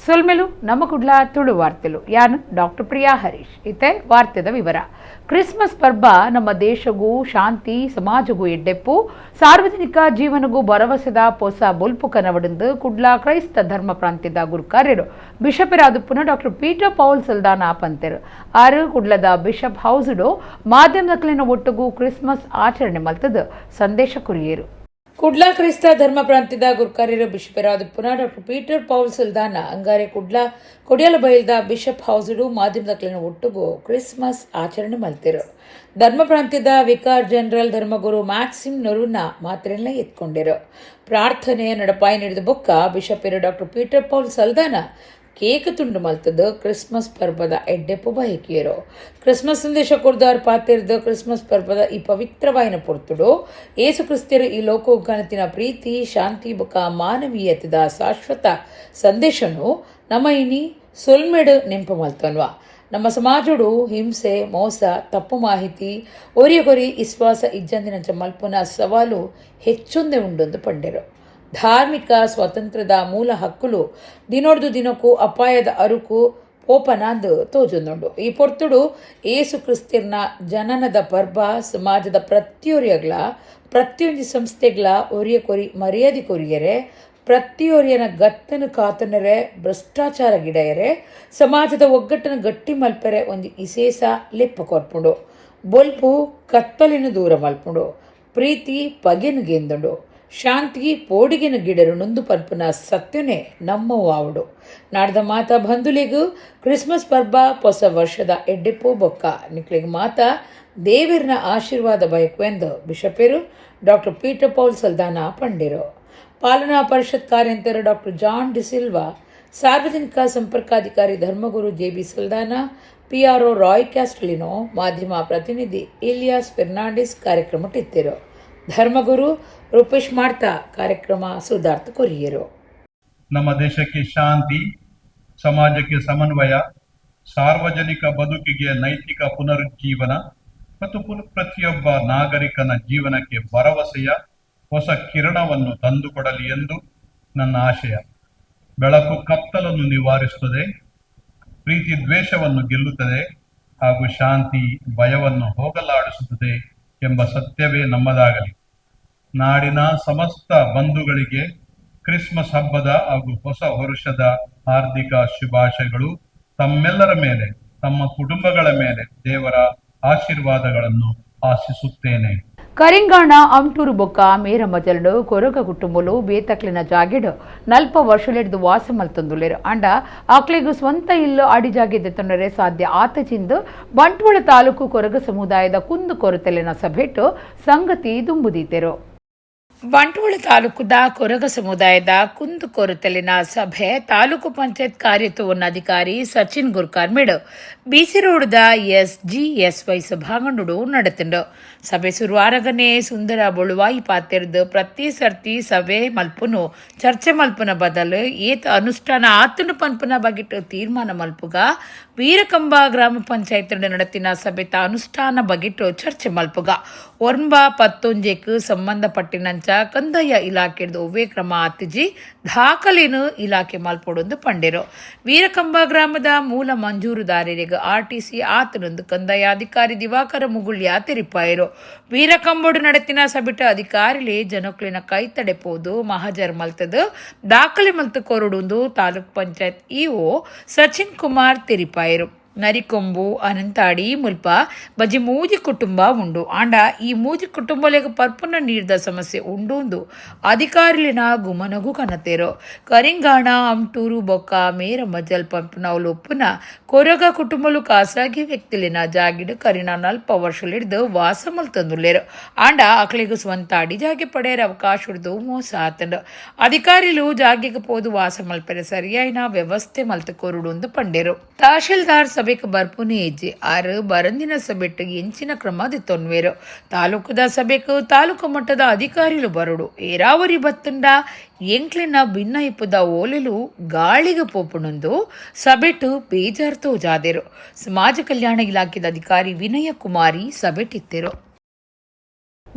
ಸೊಲ್ಮೆಲು. ನಮ್ಮ ಕುಡ್ಲ ತುಳು ವಾರ್ತೆಲು. ಯಾನ್ ಡಾಕ್ಟರ್ ಪ್ರಿಯಾ ಹರೀಶ್. ಇತ್ತೆ ವಾರ್ತೆದ ವಿವರ. ಕ್ರಿಸ್ಮಸ್ ಪರ್ಬ ನಮ್ಮ ದೇಶಗೂ ಶಾಂತಿ, ಸಮಾಜಗೂ ಎಡ್ಡೆಪ್ಪು, ಸಾರ್ವಜನಿಕ ಜೀವನಗೂ ಭರವಸೆದ ಪೊಸ ಬೊಲ್ಪು ಕನವಡಿಂದು ಕುಡ್ಲ ಕ್ರೈಸ್ತ ಧರ್ಮ ಪ್ರಾಂತ್ಯದ ಗುರುಕಾರ್ಯರು ಬಿಷಪರಾದುಪ್ಪುನ ಡಾಕ್ಟರ್ ಪೀಟರ್ ಪೌಲ್ ಸಲ್ದಾನ ಪಂತೆರು. ಆರು ಕುಡ್ಲದ ಬಿಷಪ್ ಹೌಸ್ಡು ಮಾಧ್ಯಮದಕ್ಲಿನ ಒಟ್ಟುಗು ಕ್ರಿಸ್ಮಸ್ ಆಚರಣೆ ಮಲ್ತದು ಸಂದೇಶ ಕೊರಿಯೇರು. ಕುಡ್ಲ ಕ್ರೈಸ್ತ ಧರ್ಮ ಪ್ರಾಂತ್ಯದ ಗುರ್ಕಾರ್ಯರು ಬಿಷಪರಾದ ಡಾಕ್ಟರ್ ಪೀಟರ್ ಪೌಲ್ ಸಲ್ದಾನ ಅಂಗಾರೆ ಕುಡ್ಲ ಕೊಡಿಯಲ ಬೈಲ್ದ ಬಿಷಪ್ ಹೌಸ್ಡು ಮಾಧ್ಯಮದಕ್ಲಿನ ಒಟ್ಟುಗು ಕ್ರಿಸ್ಮಸ್ ಆಚರಣೆ ಮಲ್ತೆರು. ಧರ್ಮ ಪ್ರಾಂತ್ಯದ ವಿಕಾರ್ ಜನರಲ್ ಧರ್ಮಗುರು ಮ್ಯಾಕ್ಸಿಮ್ ನೊರುನ ಮಾತ್ರೆಲ್ಲ ಎತ್ಕೊಂಡಿರು. ಪ್ರಾರ್ಥನೆ ನಡಪಾಯಿ ನೀಡಿದ ಬೊಕ್ಕ ಬಿಷಪೇರು ಡಾಕ್ಟರ್ ಪೀಟರ್ ಪೌಲ್ ಸಲ್ದಾನ ಕೇಕ್ ತುಂಡು ಮಲ್ತದ್ದು ಕ್ರಿಸ್ಮಸ್ ಪರ್ಬದ ಎಡ್ಡೆಪ್ಪು ಬಯಕಿಯರು. ಕ್ರಿಸ್ಮಸ್ ಸಂದೇಶ ಕೊರ್ದಾರ್ ಪಾತಿರ್ದು, ಕ್ರಿಸ್ಮಸ್ ಪರ್ಬದ ಈ ಪವಿತ್ರವಾಯಿನ ಪೊರ್ತುಡು ಏಸು ಕ್ರಿಸ್ತಿಯರು ಈ ಲೋಕೋಗಣತಿನ ಪ್ರೀತಿ, ಶಾಂತಿ ಬೊಕ ಮಾನವೀಯತೆದ ಶಾಶ್ವತ ಸಂದೇಶನು ನಮ್ಮ ಇನಿ ಸೊಲ್ಮೆಡು ನೆಂಪು ಮಲ್ತನ್ವ. ನಮ್ಮ ಸಮಾಜಡು ಹಿಂಸೆ, ಮೋಸ, ತಪ್ಪು ಮಾಹಿತಿ, ಒರಿಯಗೊರಿ ವಿಶ್ವಾಸ ಇಜ್ಜಂದಿನಂಚ ಮಲ್ಪುನ ಸವಾಲು ಹೆಚ್ಚೊಂದೇ ಉಂಡೊಂದು ಪಂಡೆರು. ಧಾರ್ಮಿಕ ಸ್ವಾತಂತ್ರ್ಯದ ಮೂಲ ಹಕ್ಕುಲು ದಿನೊಡ್ದು ದಿನಕ್ಕೂ ಅಪಾಯದ ಅರುಕು ಪೋಪನಾಂದು ತೋಜೊಂದುಂಡು. ಈ ಪೊರ್ತುಡು ಏಸು ಕ್ರಿಸ್ತಿರ್ನ ಜನನದ ಪರ್ಬ ಸಮಾಜದ ಪ್ರತಿಯೊರಿಯಗ್ಲ, ಪ್ರತಿಯೊಂಜಿ ಸಂಸ್ಥೆಗ್ಲ ಒರಿಯ ಕೊರಿ ಮರ್ಯಾದೆ ಕೊರಿಯರೆ, ಪ್ರತಿಯೊರಿಯನ ಗತ್ತನು ಕಾತನರೆ, ಭ್ರಷ್ಟಾಚಾರ ಗಿಡಯರೆ, ಸಮಾಜದ ಒಗ್ಗಟ್ಟನ ಗಟ್ಟಿ ಮಲ್ಪೆರೆ ಒಂಜಿ ಇಸೇಸ ಲೆಪ್ಪ ಕೊರ್ಪುಂಡು. ಬೊಲ್ಪು ಕತ್ತಲಿನ ದೂರ ಮಲ್ಪುಂಡು, ಪ್ರೀತಿ ಪಗೆನು ಗೆಂದುಂಡು, ಶಾಂತಿ ಪೋಡಿಗೆನ ಗಿಡರು ನೊಂದು ಪನ್ಪುನ ಸತ್ಯನೇ ನಮ್ಮವು ಆವಡು. ನಾಡ್ದ ಮಾತ ಬಂಧುಲಿಗು ಕ್ರಿಸ್ಮಸ್ ಪರ್ಬ, ಹೊಸ ವರ್ಷದ ಎಡ್ಡೆಪ್ಪು ಬೊಕ್ಕ ನಿಕ್ಲಿಗ್ ಮಾತ ದೇವಿರ್ನ ಆಶೀರ್ವಾದ ಬಯಕುವೆಂದು ಬಿಷಪೇರು ಡಾಕ್ಟರ್ ಪೀಟರ್ ಪೌಲ್ ಸಲ್ದಾನ ಪಂಡಿರು. ಪಾಲನಾ ಪರಿಷತ್ ಕಾರ್ಯಂತರ ಡಾಕ್ಟರ್ ಜಾನ್ ಡಿಸಿಲ್ವಾ, ಸಾರ್ವಜನಿಕ ಸಂಪರ್ಕಾಧಿಕಾರಿ ಧರ್ಮಗುರು J B ಸಲ್ದಾನ, PRO Roy Castelino, ಮಾಧ್ಯಮ ಪ್ರತಿನಿಧಿ ಇಲಿಯಾಸ್ ಫೆರ್ನಾಂಡಿಸ್ ಕಾರ್ಯಕ್ರಮಟ್ಟಿತ್ತಿರು. ಧರ್ಮಗುರು ರೂಪೇಶ್ ಮಾಡ್ತಾ ಕಾರ್ಯಕ್ರಮ ಸುಧಾರ್ಥ ಕೊರಿಯರು. ನಮ್ಮ ದೇಶಕ್ಕೆ ಶಾಂತಿ, ಸಮಾಜಕ್ಕೆ ಸಮನ್ವಯ, ಸಾರ್ವಜನಿಕ ಬದುಕಿಗೆ ನೈತಿಕ ಪುನರುಜ್ಜೀವನ ಮತ್ತು ಪ್ರತಿಯೊಬ್ಬ ನಾಗರಿಕನ ಜೀವನಕ್ಕೆ ಭರವಸೆಯ ಹೊಸ ಕಿರಣವನ್ನು ತಂದುಕೊಡಲಿ ಎಂದು ನನ್ನ ಆಶಯ. ಬೆಳಕು ಕತ್ತಲನ್ನು ನಿವಾರಿಸುತ್ತದೆ, ಪ್ರೀತಿ ದ್ವೇಷವನ್ನು ಗೆಲ್ಲುತ್ತದೆ ಹಾಗೂ ಶಾಂತಿ ಭಯವನ್ನು ಹೋಗಲಾಡಿಸುತ್ತದೆ ಎಂಬ ಸತ್ಯವೇ ನಮ್ಮದಾಗಲಿ. ನಾಡಿನ ಸಮಸ್ತ ಬಂಧುಗಳಿಗೆ ಕ್ರಿಸ್ಮಸ್ ಹಬ್ಬದ ಹಾಗೂ ಹೊಸ ವರುಷದ ಹಾರ್ದಿಕ ಶುಭಾಶಯಗಳು. ತಮ್ಮೆಲ್ಲರ ಮೇಲೆ, ತಮ್ಮ ಕುಟುಂಬಗಳ ಮೇಲೆ ದೇವರ ಆಶೀರ್ವಾದಗಳನ್ನು ಆಶಿಸುತ್ತೇನೆ. ಕರಿಂಗಾಣ ಅಮ್ಟೂರು ಬೊಕ್ಕ ಮೇರ ಮಜಲ್ಡು ಕೊರಗ ಕುಟುಂಬಲು ಬೇತಕ್ಲಿನ ಜಾಗೆಡು ನಲ್ಪ ವರ್ಷಲೆಡ್ದು ವಾಸ ಮಲ್ತೊಂದುಲ್ಲೆರ್. ಆಂಡ ಅಕ್ಲೆಗ್ ಸ್ವಂತ ಇಲ್ಲು ಅಡಿ ಜಾಗೆ ದೆತ್ತೊನರೆ ಸಾಧ್ಯ ಆತಜಿಂದು ಬಂಟ್ವಾಳ ತಾಲೂಕು ಕೊರಗ ಸಮುದಾಯದ ಕುಂದು ಕೊರತೆಲಿನ ಸಭೆಟ್ ಸಂಗತಿ ದುಂಬುದೀತೆರು. ಬಂಟ್ವಾಳ ತಾಲೂಕುದ ಕೊರಗ ಸಮುದಾಯದ ಕುಂದು ಕೊರತೆಲಿನ ಸಭೆ ತಾಲೂಕು ಪಂಚಾಯತ್ ಕಾರ್ಯತ್ವವನ್ನಾಧಿಕಾರಿ ಸಚಿನ್ ಗುರ್ಕಾರ್ ಮೇಡು ಬಿಸಿ ರೋಡ್ದ ಎಸ್ ಜಿ ಎಸ್ ವೈ ಸಭಾಂಗಣಡು ನಡೆತುಂಡು. ಸಭೆ ಸುರುವಾರಗನೆ ಸುಂದರ ಬೊಳುವಾಯಿ ಪಾತೆರ್ದು, ಪ್ರತಿ ಸರ್ತಿ ಸಭೆ ಮಲ್ಪುನು, ಚರ್ಚೆ ಮಲ್ಪುನ ಬದಲು ಏತ್ ಅನುಷ್ಠಾನ ಆತನು ಪನ್ಪುನ ಬಗೆಟ್ ತೀರ್ಮಾನ ಮಲ್ಪುಗ. ವೀರಕಂಬ ಗ್ರಾಮ ಪಂಚಾಯತ್ ನಡತಿನ ಸಭೆತ ಅನುಷ್ಠಾನ ಬಗೆಟ್ ಚರ್ಚೆ ಮಲ್ಪುಗ. 9-11ಕ್ ಸಂಬಂಧಪಟ್ಟಿನಂಚ ಕಂದಾಯ ಇಲಾಖೆಡ್ದು ಒವ್ವೇ ಕ್ರಮ ಆತಿಜಿ, ದಾಖಲೆನು ಇಲಾಖೆ ಮಲ್ಪೊಡೊಂದು ಪಂಡೆರು. ವೀರಕಂಬ ಗ್ರಾಮದ ಮೂಲ ಮಂಜೂರುದಾರರಿಗೆ ಆರ್ಟಿಸಿ ಆತನೊಂದು ಕಂದಾಯ ಅಧಿಕಾರಿ ದಿವಾಕರ ಮುಗುಳ್ಯ ತೆರಿಪಾಯರು. ವೀರಕಂಬೋಡು ನಡತಿನ ಸಬಿಟ ಅಧಿಕಾರಿಲಿ ಜನಕ್ಲಿನ ಕೈ ತಡೆಪೋದು ಮಹಜರ್ ಮಲ್ತದು ದಾಖಲೆ ಮಲ್ತು ಕೊರಡುಂದು ತಾಲೂಕ್ ಪಂಚಾಯತ್ ಇಒ ಸಚಿನ್ ಕುಮಾರ್ ತೆರಿಪಾಯರು. ನರಿಕೊಂಬು ಅನಂತಾಡಿ ಮುಲ್ಪ ಬಜಿ ಮೂಜಿ ಕುಟುಂಬ ಉಂಡು. ಆಂಡ ಈ ಮೂಜಿ ಕುಟುಂಬಲೆಗ್ ಪರ್ಪುನ ನೀರ್ದ ಸಮಸ್ಯೆ ಉಂಡು ಅಧಿಕಾರಿಲಿನ ಗುಮನಗು ಕನತೇರು. ಕರಿಂಗಾಣ ಅಮ್ಟೂರು ಬೊಕ್ಕ ಮೇರ ಮಜಲ್ ಪಂಪುನವ್ಲು ಉಪ್ಪುನ ಕೊರಗ ಕುಟುಂಬಲು ಖಾಸಗಿ ವ್ಯಕ್ತಿಲಿನ ಜಾಗಿಡ್ ಕರಿನ ನಲ್ಪ ವರ್ಷಲಿಡ್ದು ವಾಸ ಮಲ್ತೊಂದುಲ್ಲೆರ್. ಆಂಡ ಅಕ್ಲೆಗ್ ಸ್ವಂತ ಅಡಿ ಜಾಗೆ ಪಡೆಯರ ಅವಕಾಶ ಹಿಡ್ದು ಮೋಸ ಆತಂಡು. ಅಧಿಕಾರಿಲು ಜಾಗೆಗೆ ಪೋದು ವಾಸ ಮಲ್ಪೆರೆ ಸರಿಯಾಯಿನ ವ್ಯವಸ್ಥೆ ಮಲ್ತು ಕೊರುಡು ಪಂಡೆರು. ತಹಶೀಲ್ದಾರ್ ಸಭೆಕ್ ಬರ್ಪುನೇ ಇಜ್ಜಿ, ಆರು ಬರಂದಿನ ಸಭೆಟ್ ಎಂಚಿನ ಕ್ರಮ ದಿತ್ತೊನ್ವೇರು? ತಾಲೂಕುದ ಸಭೆಕ್ ತಾಲೂಕು ಮಟ್ಟದ ಅಧಿಕಾರಿಲು ಬರಡು. ಏರಾವರಿ ಬತ್ತುಂಡ ಎಂಕ್ಲಿನ ಭಿನ್ನಯಿಪುದ ಓಲೆಲು ಗಾಳಿಗೆ ಪೋಪುಣಂದು ಸಭೆಟು ಬೇಜಾರ್ ತೋಜಾದೆರು. ಸಮಾಜ ಕಲ್ಯಾಣ ಇಲಾಖೆದ ಅಧಿಕಾರಿ ವಿನಯ ಕುಮಾರಿ ಸಭೆಟಿತ್ತೆರು.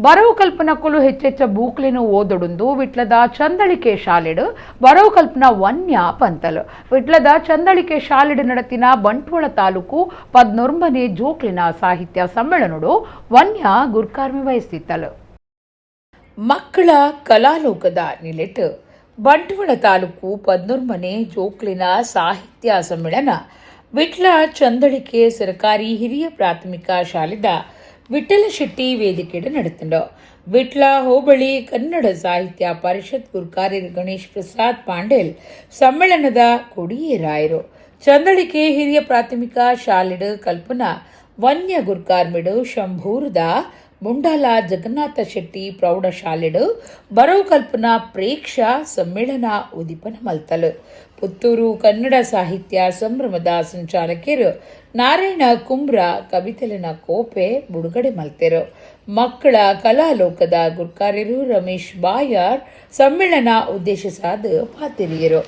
ಬರವು ಕಲ್ಪನಕ್ಕಲು ಹೆಚ್ಚೆಚ್ಚ ಬೂಕ್ಲೆನು ಓದೊಡುಂದು ವಿಟ್ಲದ ಚಂದಳಿಕೆ ಶಾಲೆಡು ಬರವು ಕಲ್ಪನಾ ವನ್ಯ ಪಂತಲು. ವಿಟ್ಲದ ಚಂದಳಿಕೆ ಶಾಲೆಡು ನಡತಿನ ಬಂಟ್ವಾಳ ತಾಲೂಕು 19ನೇ ಜೋಕ್ಲಿನ ಸಾಹಿತ್ಯ ಸಮ್ಮೇಳನಡು ವನ್ಯ ಗುರ್ಕಾರ್ಮೆ ವಹಿಸಿತ್ತಲು. ಮಕ್ಕಳ ಕಲಾಲೋಕದ ನಿಲೆಟ್ ಬಂಟ್ವಾಳ ತಾಲೂಕು 19ನೇ ಜೋಕ್ಲಿನ ಸಾಹಿತ್ಯ ಸಮ್ಮೇಳನ ವಿಟ್ಲ ಚಂದಳಿಕೆ ಸರ್ಕಾರಿ ಹಿರಿಯ ಪ್ರಾಥಮಿಕ ಶಾಲೆದ ವಿಠಲ ಶೆಟ್ಟಿ ವೇದಿಕೆಡ್ ನಡೆತುಂಡು. ವಿಟ್ಲ ಹೋಬಳಿ ಕನ್ನಡ ಸಾಹಿತ್ಯ ಪರಿಷತ್ ಗುರ್ಕಾರಿ ಗಣೇಶ್ ಪ್ರಸಾದ್ ಪಾಂಡೇಲ್ ಸಮ್ಮೇಳನದ ಕೊಡಿಯೇರಾಯರು. ಚಂದಳಿಕೆ ಹಿರಿಯ ಪ್ರಾಥಮಿಕ ಶಾಲೆಡ್ ಕಲ್ಪನಾ ವನ್ಯ ಗುರ್ಕಾರ್ಮಿಡು ಶಂಭೂರದ ಮುಂಡಾಲ ಜಗನ್ನಾಥ ಶೆಟ್ಟಿ ಪ್ರೌಢಶಾಲೆಡು ಬರವು ಕಲ್ಪನಾ ಪ್ರೇಕ್ಷಾ ಸಮ್ಮೇಳನ ಉದಿಪನ ಮಲ್ತಲು. ಪುತ್ತೂರು ಕನ್ನಡ ಸಾಹಿತ್ಯ ಸಂಭ್ರಮದ ಸಂಚಾಲಕರು ನಾರಾಯಣ ಕುಂಬ್ರ ಕವಿತೆಲಿನ ಕೋಪೆ ಬುಡುಗಡೆ ಮಲ್ತೆರು. ಮಕ್ಕಳ ಕಲಾಲೋಕದ ಗುರ್ಕಾರ್ಯರು ರಮೇಶ್ ಬಾಯಾರ್ ಸಮ್ಮೇಳನ ಉದ್ದೇಶಿಸಾದ ಪಾತಿರಿಯರು.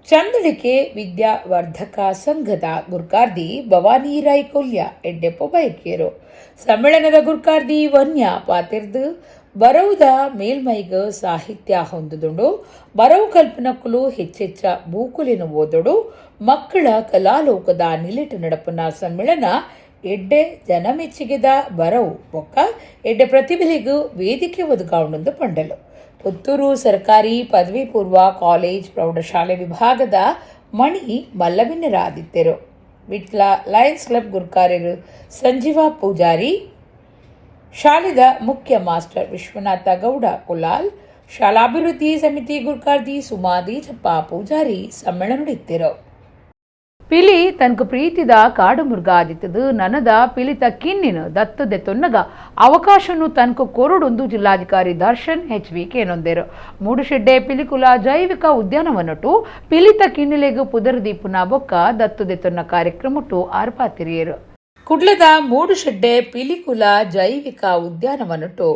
ಚಂದಳಿಕೆ ವಿದ್ಯಾವರ್ಧಕ ಸಂಘದ ಗುರ್ಕಾರ್ದಿ ಭವಾನಿ ರಾಯ್ಕೊಲ್ಯ ಎಡ್ಡೆಪ್ಪ ಬಯಕಿಯರು. ಸಮ್ಮೇಳನದ ಗುರ್ಕಾರ್ದಿ ವನ್ಯ ಪಾತಿರ್ದು ಬರವುದ ಮೇಲ್ಮೈಗ ಸಾಹಿತ್ಯ ಹೊಂದುದುಂಡು. ಬರವು ಕಲ್ಪನಕ್ಕಲು ಹೆಚ್ಚೆಚ್ಚ ಬೂಕುಲಿನ ಓದೊಡು. ಮಕ್ಕಳ ಕಲಾಲೋಕದ ನಿಲೆಟು ನಡಪುನ ಸಮ್ಮೇಳನ ಎಡ್ಡೆ ಜನಮೆಚ್ಚಿಗೆದ ಬರವು ಬೊಕ್ಕ ಎಡ್ಡೆ ಪ್ರತಿಭೆಗೂ ವೇದಿಕೆ ಒದಗಾವಣಂದು ಪಂಡಲು. ಪುತ್ತೂರು ಸರ್ಕಾರಿ ಪದವಿ ಪೂರ್ವ ಕಾಲೇಜ್ ಪ್ರೌಢಶಾಲೆ ವಿಭಾಗದ ಮಣಿ ಮಲ್ಲವಿನರಾದಿತ್ಯರು. ವಿಟ್ಲ ಲಯನ್ಸ್ ಕ್ಲಬ್ ಗುರ್ಕಾರ್ಯರು ಸಂಜೀವ ಪೂಜಾರಿ, ಶಾಲೆದ ಮುಖ್ಯ ಮಾಸ್ಟರ್ ವಿಶ್ವನಾಥ ಗೌಡ ಕುಲಾಲ್, ಶಾಲಾಭಿವೃದ್ಧಿ ಸಮಿತಿ ಗುರ್ಕಾರ್ದಿ ಸುಮಾದಿ ಚಪ್ಪ ಪೂಜಾರಿ ಸಮ್ಮೇಳನ ನಡೆಯುತ್ತಿರು. ಪಿಲಿ ತನಕ ಪ್ರೀತಿದ ಕಾಡು ಮೃಗ ಆದಿತ್ತದು ನನದ ಪಿಲಿತ ಕಿನ್ನಿನ ದತ್ತದೆ ತೊನ್ನಗ ಅವಕಾಶನು ತನಕ ಕೊರಡೊಂದು ಜಿಲ್ಲಾಧಿಕಾರಿ ದರ್ಶನ್ ಎಚ್ ವಿ ಕೇನೊಂದೇರು. ಮೂಡುಶೆಡ್ಡೆ ಪಿಲಿಕುಲ ಜೈವಿಕ ಉದ್ಯಾನವನಟು ಪಿಲಿತ ಕಿನ್ನಿಲೆಗು ಪುದರ್ ದೀಪುನ ಬೊಕ್ಕ ದತ್ತುದೆ ತೊನ್ನ ಕಾರ್ಯಕ್ರಮಟು ಆರ್ಪಾತಿರಿಯರು. ಕುಡ್ಲದ ಮೂಡುಶೆಡ್ಡೆ ಪಿಲಿಕುಲ ಜೈವಿಕ ಉದ್ಯಾನವನಟು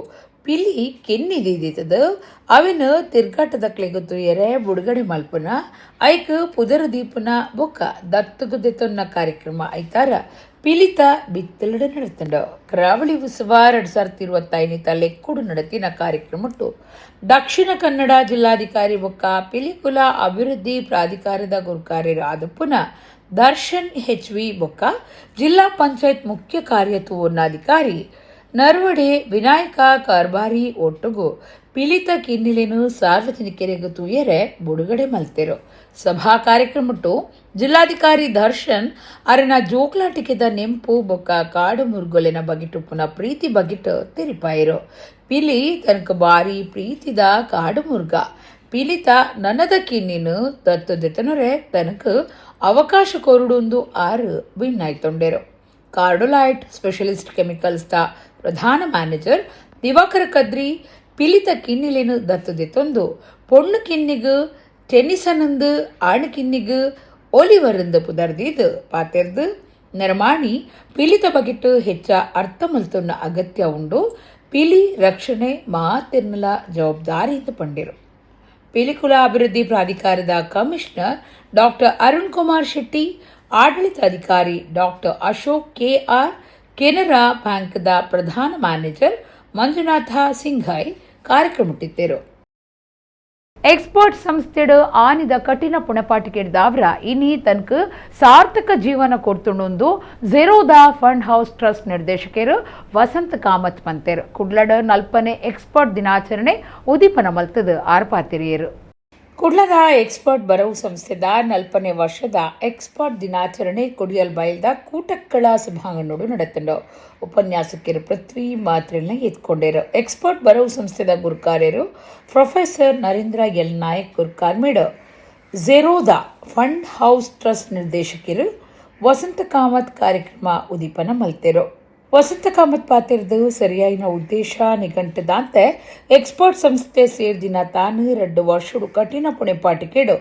ಪಿಲಿ ಕೆನ್ನಿ ದೀದಿತ್ತದ ಅವಿನ ತಿರ್ಗಾಟದಕ್ಲೆಗು ತುಯರೆ ಬುಡುಗಡೆ ಮಲ್ಪುನ, ಐಕ್ ಪುದರು ದೀಪುನ ಬೊಕ್ಕ ದತ್ತುಗುದೆ ತೊನ್ನ ಕಾರ್ಯಕ್ರಮ ಐತಾರ ಪಿಲಿತ ಬಿತ್ತಲಡು ನಡೆತಂಡು. ಕರಾವಳಿ ಉತ್ಸವ 2025 ಲೆಕ್ಕುಡು ನಡತಿನ ಕಾರ್ಯಕ್ರಮಟ್ಟು ದಕ್ಷಿಣ ಕನ್ನಡ ಜಿಲ್ಲಾಧಿಕಾರಿ ಬೊಕ್ಕ ಪಿಲಿಕುಲ ಅಭಿವೃದ್ಧಿ ಪ್ರಾಧಿಕಾರದ ಗುರುಕಾರ್ಯರು ಆದಪ್ಪುನ ದರ್ಶನ್ ಎಚ್ ವಿ ಬೊಕ್ಕ ಜಿಲ್ಲಾ ಪಂಚಾಯತ್ ಮುಖ್ಯ ಕಾರ್ಯತುವನ್ನಾಧಿಕಾರಿ ನರ್ವಡೆ ವಿನಾಯಕ ಕಾರ್ಬಾರಿ ಒಟ್ಟುಗು ಪಿಲಿತ ಕಿನ್ನಿಲೆನು ಸಾರ್ವಜನಿಕರಿಗೂ ತುಯರೆ ಬುಡುಗಡೆ ಮಲ್ತೆರು. ಸಭಾ ಕಾರ್ಯಕ್ರಮಟ್ಟು ಜಿಲ್ಲಾಧಿಕಾರಿ ದರ್ಶನ್ ಅರೆನ ಜೋಕ್ಲಾಟಿಕೆದ ನೆಂಪು ಬೊಕ್ಕ ಕಾಡು ಮುರ್ಗೊಲೆನ ಬಗಿಟುಪ್ಪುನ ಪ್ರೀತಿ ಬಗಿಟ್ ತೆರಿಪಾಯಿರು. ಪಿಲಿ ತನಕ ಬಾರಿ ಪ್ರೀತಿದ ಕಾಡು ಮುರ್ಗ, ಪಿಲಿತ ನನದ ಕಿನ್ನಿನು ದತ್ತುದೆತನರೆ ತನಕ ಅವಕಾಶ ಕೊರುಡುಂದು ಆರು ಬಿನ್ನಾಯ್ತೊಂಡೆರು. ಕಾರ್ಡೊಲೈಟ್ ಸ್ಪೆಷಲಿಸ್ಟ್ ಕೆಮಿಕಲ್ಸ್ the ಪ್ರಧಾನ ಮ್ಯಾನೇಜರ್ ದಿವಾಕರ ಕದ್ರಿ ಪಿಲಿತ ಕಿನ್ನಿಲೇನು ದತ್ತುದೆತ್ತೊಂದು ಪೊಣ್ಣು ಕಿನ್ನಿಗು ಟೆನ್ನಿಸನಂದು ಆಣು ಕಿನ್ನಿಗು ಒಲಿವರಂದು ಪುದರ್ದೀದು ಪಾತೆರ್ದು, ನೆರಮಾಣಿ ಪಿಲಿತ ಬಗೆಟ್ಟು ಹೆಚ್ಚ ಅರ್ಥ ಮಲ್ತೊನ್ನ ಅಗತ್ಯ ಉಂಡು, ಪಿಲಿ ರಕ್ಷಣೆ ಮಾತೆರ್ನಲ ಜವಾಬ್ದಾರಿ ಪಂಡಿರು. ಪಿಲಿಕುಲ ಅಭಿವೃದ್ಧಿ ಪ್ರಾಧಿಕಾರದ ಕಮಿಷನರ್ ಡಾಕ್ಟರ್ ಅರುಣ್ ಕುಮಾರ್ ಶೆಟ್ಟಿ, ಆಡಳಿತಾಧಿಕಾರಿ doctor Ashok K R, Canara ಬ್ಯಾಂಕ್ದ ಪ್ರಧಾನ ಮ್ಯಾನೇಜರ್ ಮಂಜುನಾಥ ಸಿಂಘಾಯ್ ಕಾರ್ಯಕ್ರಮಟ್ಟಿದ್ದರು. ಎಕ್ಸ್ಪರ್ಟ್ ಸಂಸ್ಥೆಡು ಆನಿದ ಕಠಿಣ ಪುಣಪಾಟಿಕೆಡ್ದಾವ್ರ ಇನಿ ತನಕ ಸಾರ್ಥಕ ಜೀವನ ಕೊಡ್ತುಂಡೊಂದು ಜೆರೋದಾ fund house trust ನಿರ್ದೇಶಕರು ವಸಂತ ಕಾಮತ್ ಪಂತೇರು. ಕುಡ್ಲಡ 40ನೇ ಎಕ್ಸ್ಪರ್ಟ್ ದಿನಾಚರಣೆ ಉದೀಪನ ಮಲ್ತದ ಆರ್ಪಾತಿರಿಯರು. ಕುಡ್ಲದ ಎಕ್ಸ್ಪರ್ಟ್ ಬರವು ಸಂಸ್ಥೆದ 40ನೇ ವರ್ಷದ ಎಕ್ಸ್ಪರ್ಟ್ ದಿನಾಚರಣೆ ಕೊಡಿಯಲ್ ಬಯಲ್ದ ಕೂಟಕ್ಕಳ ಸಭಾಂಗಣೋಡು ನಡೆತಂಡು. ಉಪನ್ಯಾಸಕರು ಪೃಥ್ವಿ ಮಾತ್ರೆಲ್ನ ಎತ್ಕೊಂಡೇರು. ಎಕ್ಸ್ಪರ್ಟ್ ಬರವು ಸಂಸ್ಥೆದ ಗುರುಕಾರ್ಯರು ಪ್ರೊಫೆಸರ್ ನರೇಂದ್ರ ಎಲ್ ನಾಯಕ್ ಗುರುಕಾರ್ಮೇಡು ಜೆರೋದಾ fund house trust ನಿರ್ದೇಶಕರು ವಸಂತ ಕಾಮತ್ ಕಾರ್ಯಕ್ರಮ ಉದೀಪನ ಮಲ್ತೆರು. ವಸಂತ ಕಾಮತ್ ಪಾತಿರ್ದು, ಸರಿಯಾಯಿನ ಉದ್ದೇಶ ನಿಘಂಟದಾಂತೆ ಎಕ್ಸ್ಪರ್ಟ್ ಸಂಸ್ಥೆ ಸೇರ್ದಿನ ತಾನು 2 ವರ್ಷಡು ಕಠಿಣ ಪುಣೆಪಾಟಿಕೆಡು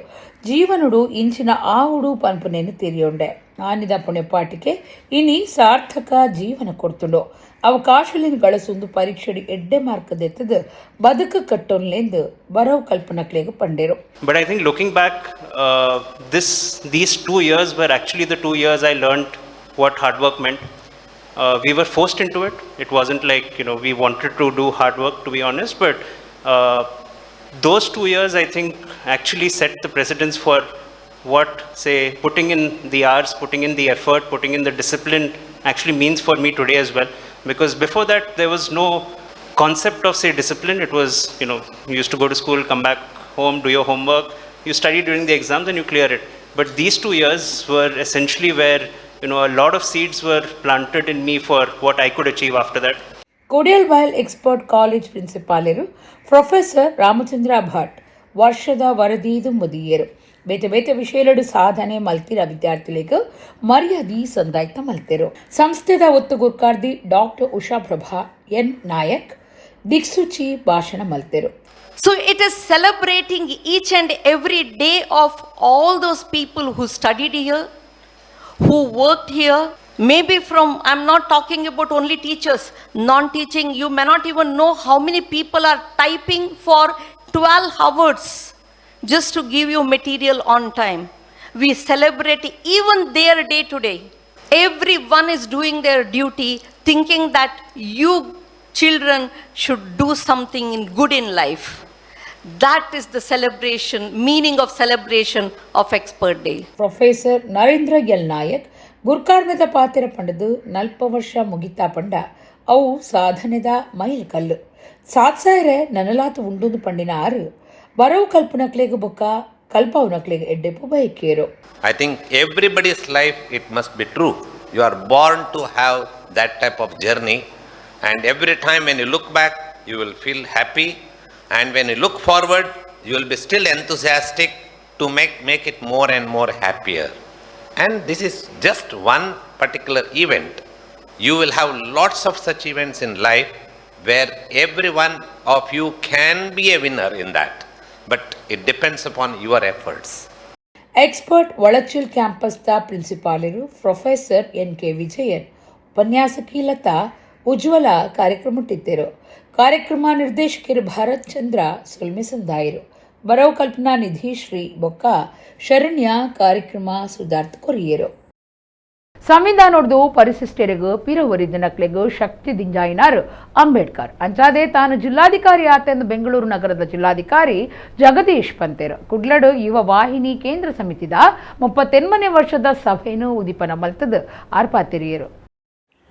ಜೀವನುಡು ಇಂಚಿನ ಆವುಡು ಪನ್ಪುನೇನು ತೆರಿಯೊಂಡೆ. ಆನಿದ ಪುಣೆಪಾಟಿಕೆ ಇನಿ ಸಾರ್ಥಕ ಜೀವನ ಕೊಡ್ತುಂಡು. ಅವಕಾಶಲಿನ ಗಳಸುಂದು ಪರೀಕ್ಷೆಡು ಎಡ್ಡೆ ಮಾರ್ಕದೆತ್ತದು ಬದುಕು ಕಟ್ಟೊನ್ಲೆಂದು ಬರವು ಕಲ್ಪನಕ್ಲೆಗ್ ಪಂಡೆರು. But I think looking back, these 2 years were actually the 2 years I learned what hard work meant. We were forced into it. It wasn't like, we wanted to do hard work, to be honest, but those 2 years, I think, actually set the precedence for what, say, putting in the hours, putting in the effort, putting in the discipline actually means for me today as well. Because before that, there was no concept of, say, discipline. It was, you used to go to school, come back home, do your homework, you study during the exams and you clear it. But these 2 years were essentially where, a lot of seeds were planted in me for what I could achieve after that. Kodialbail expert college ಪ್ರಿನ್ಸಿಪಾಲರು professor Ramachandra Bhat ವರ್ಷದ ವರದಿದು ಮುದಿಯರು. ಬೇತೆ ಬೇತೆ ವಿಷಯಲಡು ಸಾಧನೆ ಮಲ್ತಿರ ವಿದ್ಯಾರ್ಥಿಗಳಿಗೆ ಮರ್ಯಾದಿ ಸಂದಾಯ್ತ ಮಲ್ತೆರು. ಸಂಸ್ಥೆದ ಒತ್ತು ಗುರ್ಕಾರ್ದಿ doctor Usha Prabha ಎನ್ ನಾಯಕ್ ದಿಕ್ಸೂಚಿ ಭಾಷಣ ಮಲ್ತೆರು. So it is celebrating each and every day of all those people who studied here, who worked here. Maybe from, I'm not talking about only teachers, non-teaching, you may not even know how many people are typing for 12 hours just to give you material on time. We celebrate even their day today. Everyone is doing their duty, thinking that you children should do something in good in life. That is the celebration, meaning of celebration of Expert Day. Professor Narendra L Nayak ಗುರ್ಕಾರ್ಮೆದ ಪಾತ್ರ ಪಂಡದು ನಲ್ಪ ವರ್ಷ ಮುಗಿತಾ ಪಂಡ ಅವು ಸಾಧನೆದ mile ಕಲ್ಲು ಸಾತ್ಸಾಯರೆ ನನಲಾತು ಉಂಡುಂದು ಪಂಡಿನ ಆರು ಬರವು ಕಲ್ಪನಕ್ಲೆಗ್ ಬೊಕ್ಕ ಕಲ್ಪವನಕ್ಲೆಗ್ ಎಡ್ಡೆಪು ಬಯಕೇರು. I think everybody's life, it must be true. You are born to have that type of journey, and every time when you look back, you will feel happy, and when you look forward, you will be still enthusiastic to make it more and more happier. And this is just one particular event. You will have lots of such events in life where every one of you can be a winner in that, but it depends upon your efforts. Expert Valachil ಕ್ಯಾಂಪಸ್ದ ಪ್ರಿನ್ಸಿಪಾಲರು professor N K Vijayan, ಉಪನ್ಯಾಸಕಿ ಲತಾ ಉಜ್ವಲ ಕಾರ್ಯಕ್ರಮಟ್ಟಿದ್ದರು. ಕಾರ್ಯಕ್ರಮ ನಿರ್ದೇಶಕರು ಭಾರತ್ ಚಂದ್ರ ಸೊಲ್ಮೆ ಸಂದಾಯರು. ಬರವು ಕಲ್ಪನಾ ನಿಧಿ ಶ್ರೀ ಬೊಕ್ಕ ಶರಣ್ಯ ಕಾರ್ಯಕ್ರಮ ಸುಧಾರ್ಥ courier. ಸಂವಿಧಾನೊಡ್ದು ಪರಿಶಿಷ್ಟರಿಗೂ ಪಿರವರಿ ದಿನಕ್ಲೆಗೂ ಶಕ್ತಿ ದಿಂಜಾಯಿನಾರು ಅಂಬೇಡ್ಕರ್. ಅಂಚಾದೆ ತಾನು ಜಿಲ್ಲಾಧಿಕಾರಿ ಆತೆಂದು ಬೆಂಗಳೂರು ನಗರದ ಜಿಲ್ಲಾಧಿಕಾರಿ ಜಗದೀಶ್ ಪಂತೇರು. ಕುಡ್ಲಡು ಯುವ ವಾಹಿನಿ ಕೇಂದ್ರ ಸಮಿತಿದ 38ನೇ ವರ್ಷದ ಸಭೆಯನ್ನು ಉದಿಪನ ಮಲ್ತದ ಆರ್ಪಾತಿರಿಯರು.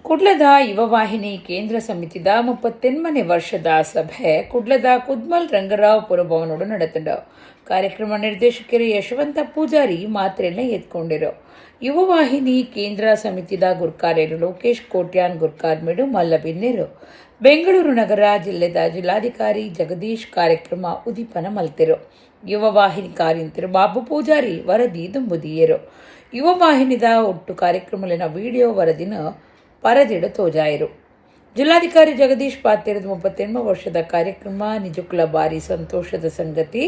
ಕುಡ್ಲದ ಯುವವಾಹಿನಿ ಕೇಂದ್ರ ಸಮಿತಿದ 38ನೇ ವರ್ಷದ ಸಭೆ ಕುಡ್ಲದ ಕುದ್ಮಲ್ ರಂಗರಾವ್ ಪುರಭವನೋಡು ನಡೆತಂಡು. ಕಾರ್ಯಕ್ರಮ ನಿರ್ದೇಶಕರು ಯಶವಂತ ಪೂಜಾರಿ ಮಾತ್ರೆಯನ್ನ ಎತ್ಕೊಂಡಿರು. ಯುವವಾಹಿನಿ ಕೇಂದ್ರ ಸಮಿತಿದ ಗುರ್ಕಾರ್ಯರು ಲೋಕೇಶ್ ಕೋಟ್ಯಾನ್ ಗುರ್ಕಾರ್ಮೇಡು ಮಲ್ಲಬಿನ್ನೆರು. ಬೆಂಗಳೂರು ನಗರ ಜಿಲ್ಲೆದ ಜಿಲ್ಲಾಧಿಕಾರಿ ಜಗದೀಶ್ ಕಾರ್ಯಕ್ರಮ ಉದಿಪನ ಮಲ್ತೆರು. ಯುವವಾಹಿನಿ ಕಾರ್ಯಂತರು ಬಾಬು ಪೂಜಾರಿ ವರದಿ ದುಂಬುದಿಯರು. ಯುವವಾಹಿನಿದ ಒಟ್ಟು ಕಾರ್ಯಕ್ರಮಲಿನ ವಿಡಿಯೋ ವರದಿನ ಪರದಿಡ ತೋಜಾಯರು. ಜಿಲ್ಲಾಧಿಕಾರಿ ಜಗದೀಶ್ ಪಾತಿರದ 38 ವರ್ಷದ ಕಾರ್ಯಕ್ರಮ ನಿಜಕ್ಕುಲ ಭಾರಿ ಸಂತೋಷದ ಸಂಗತಿ.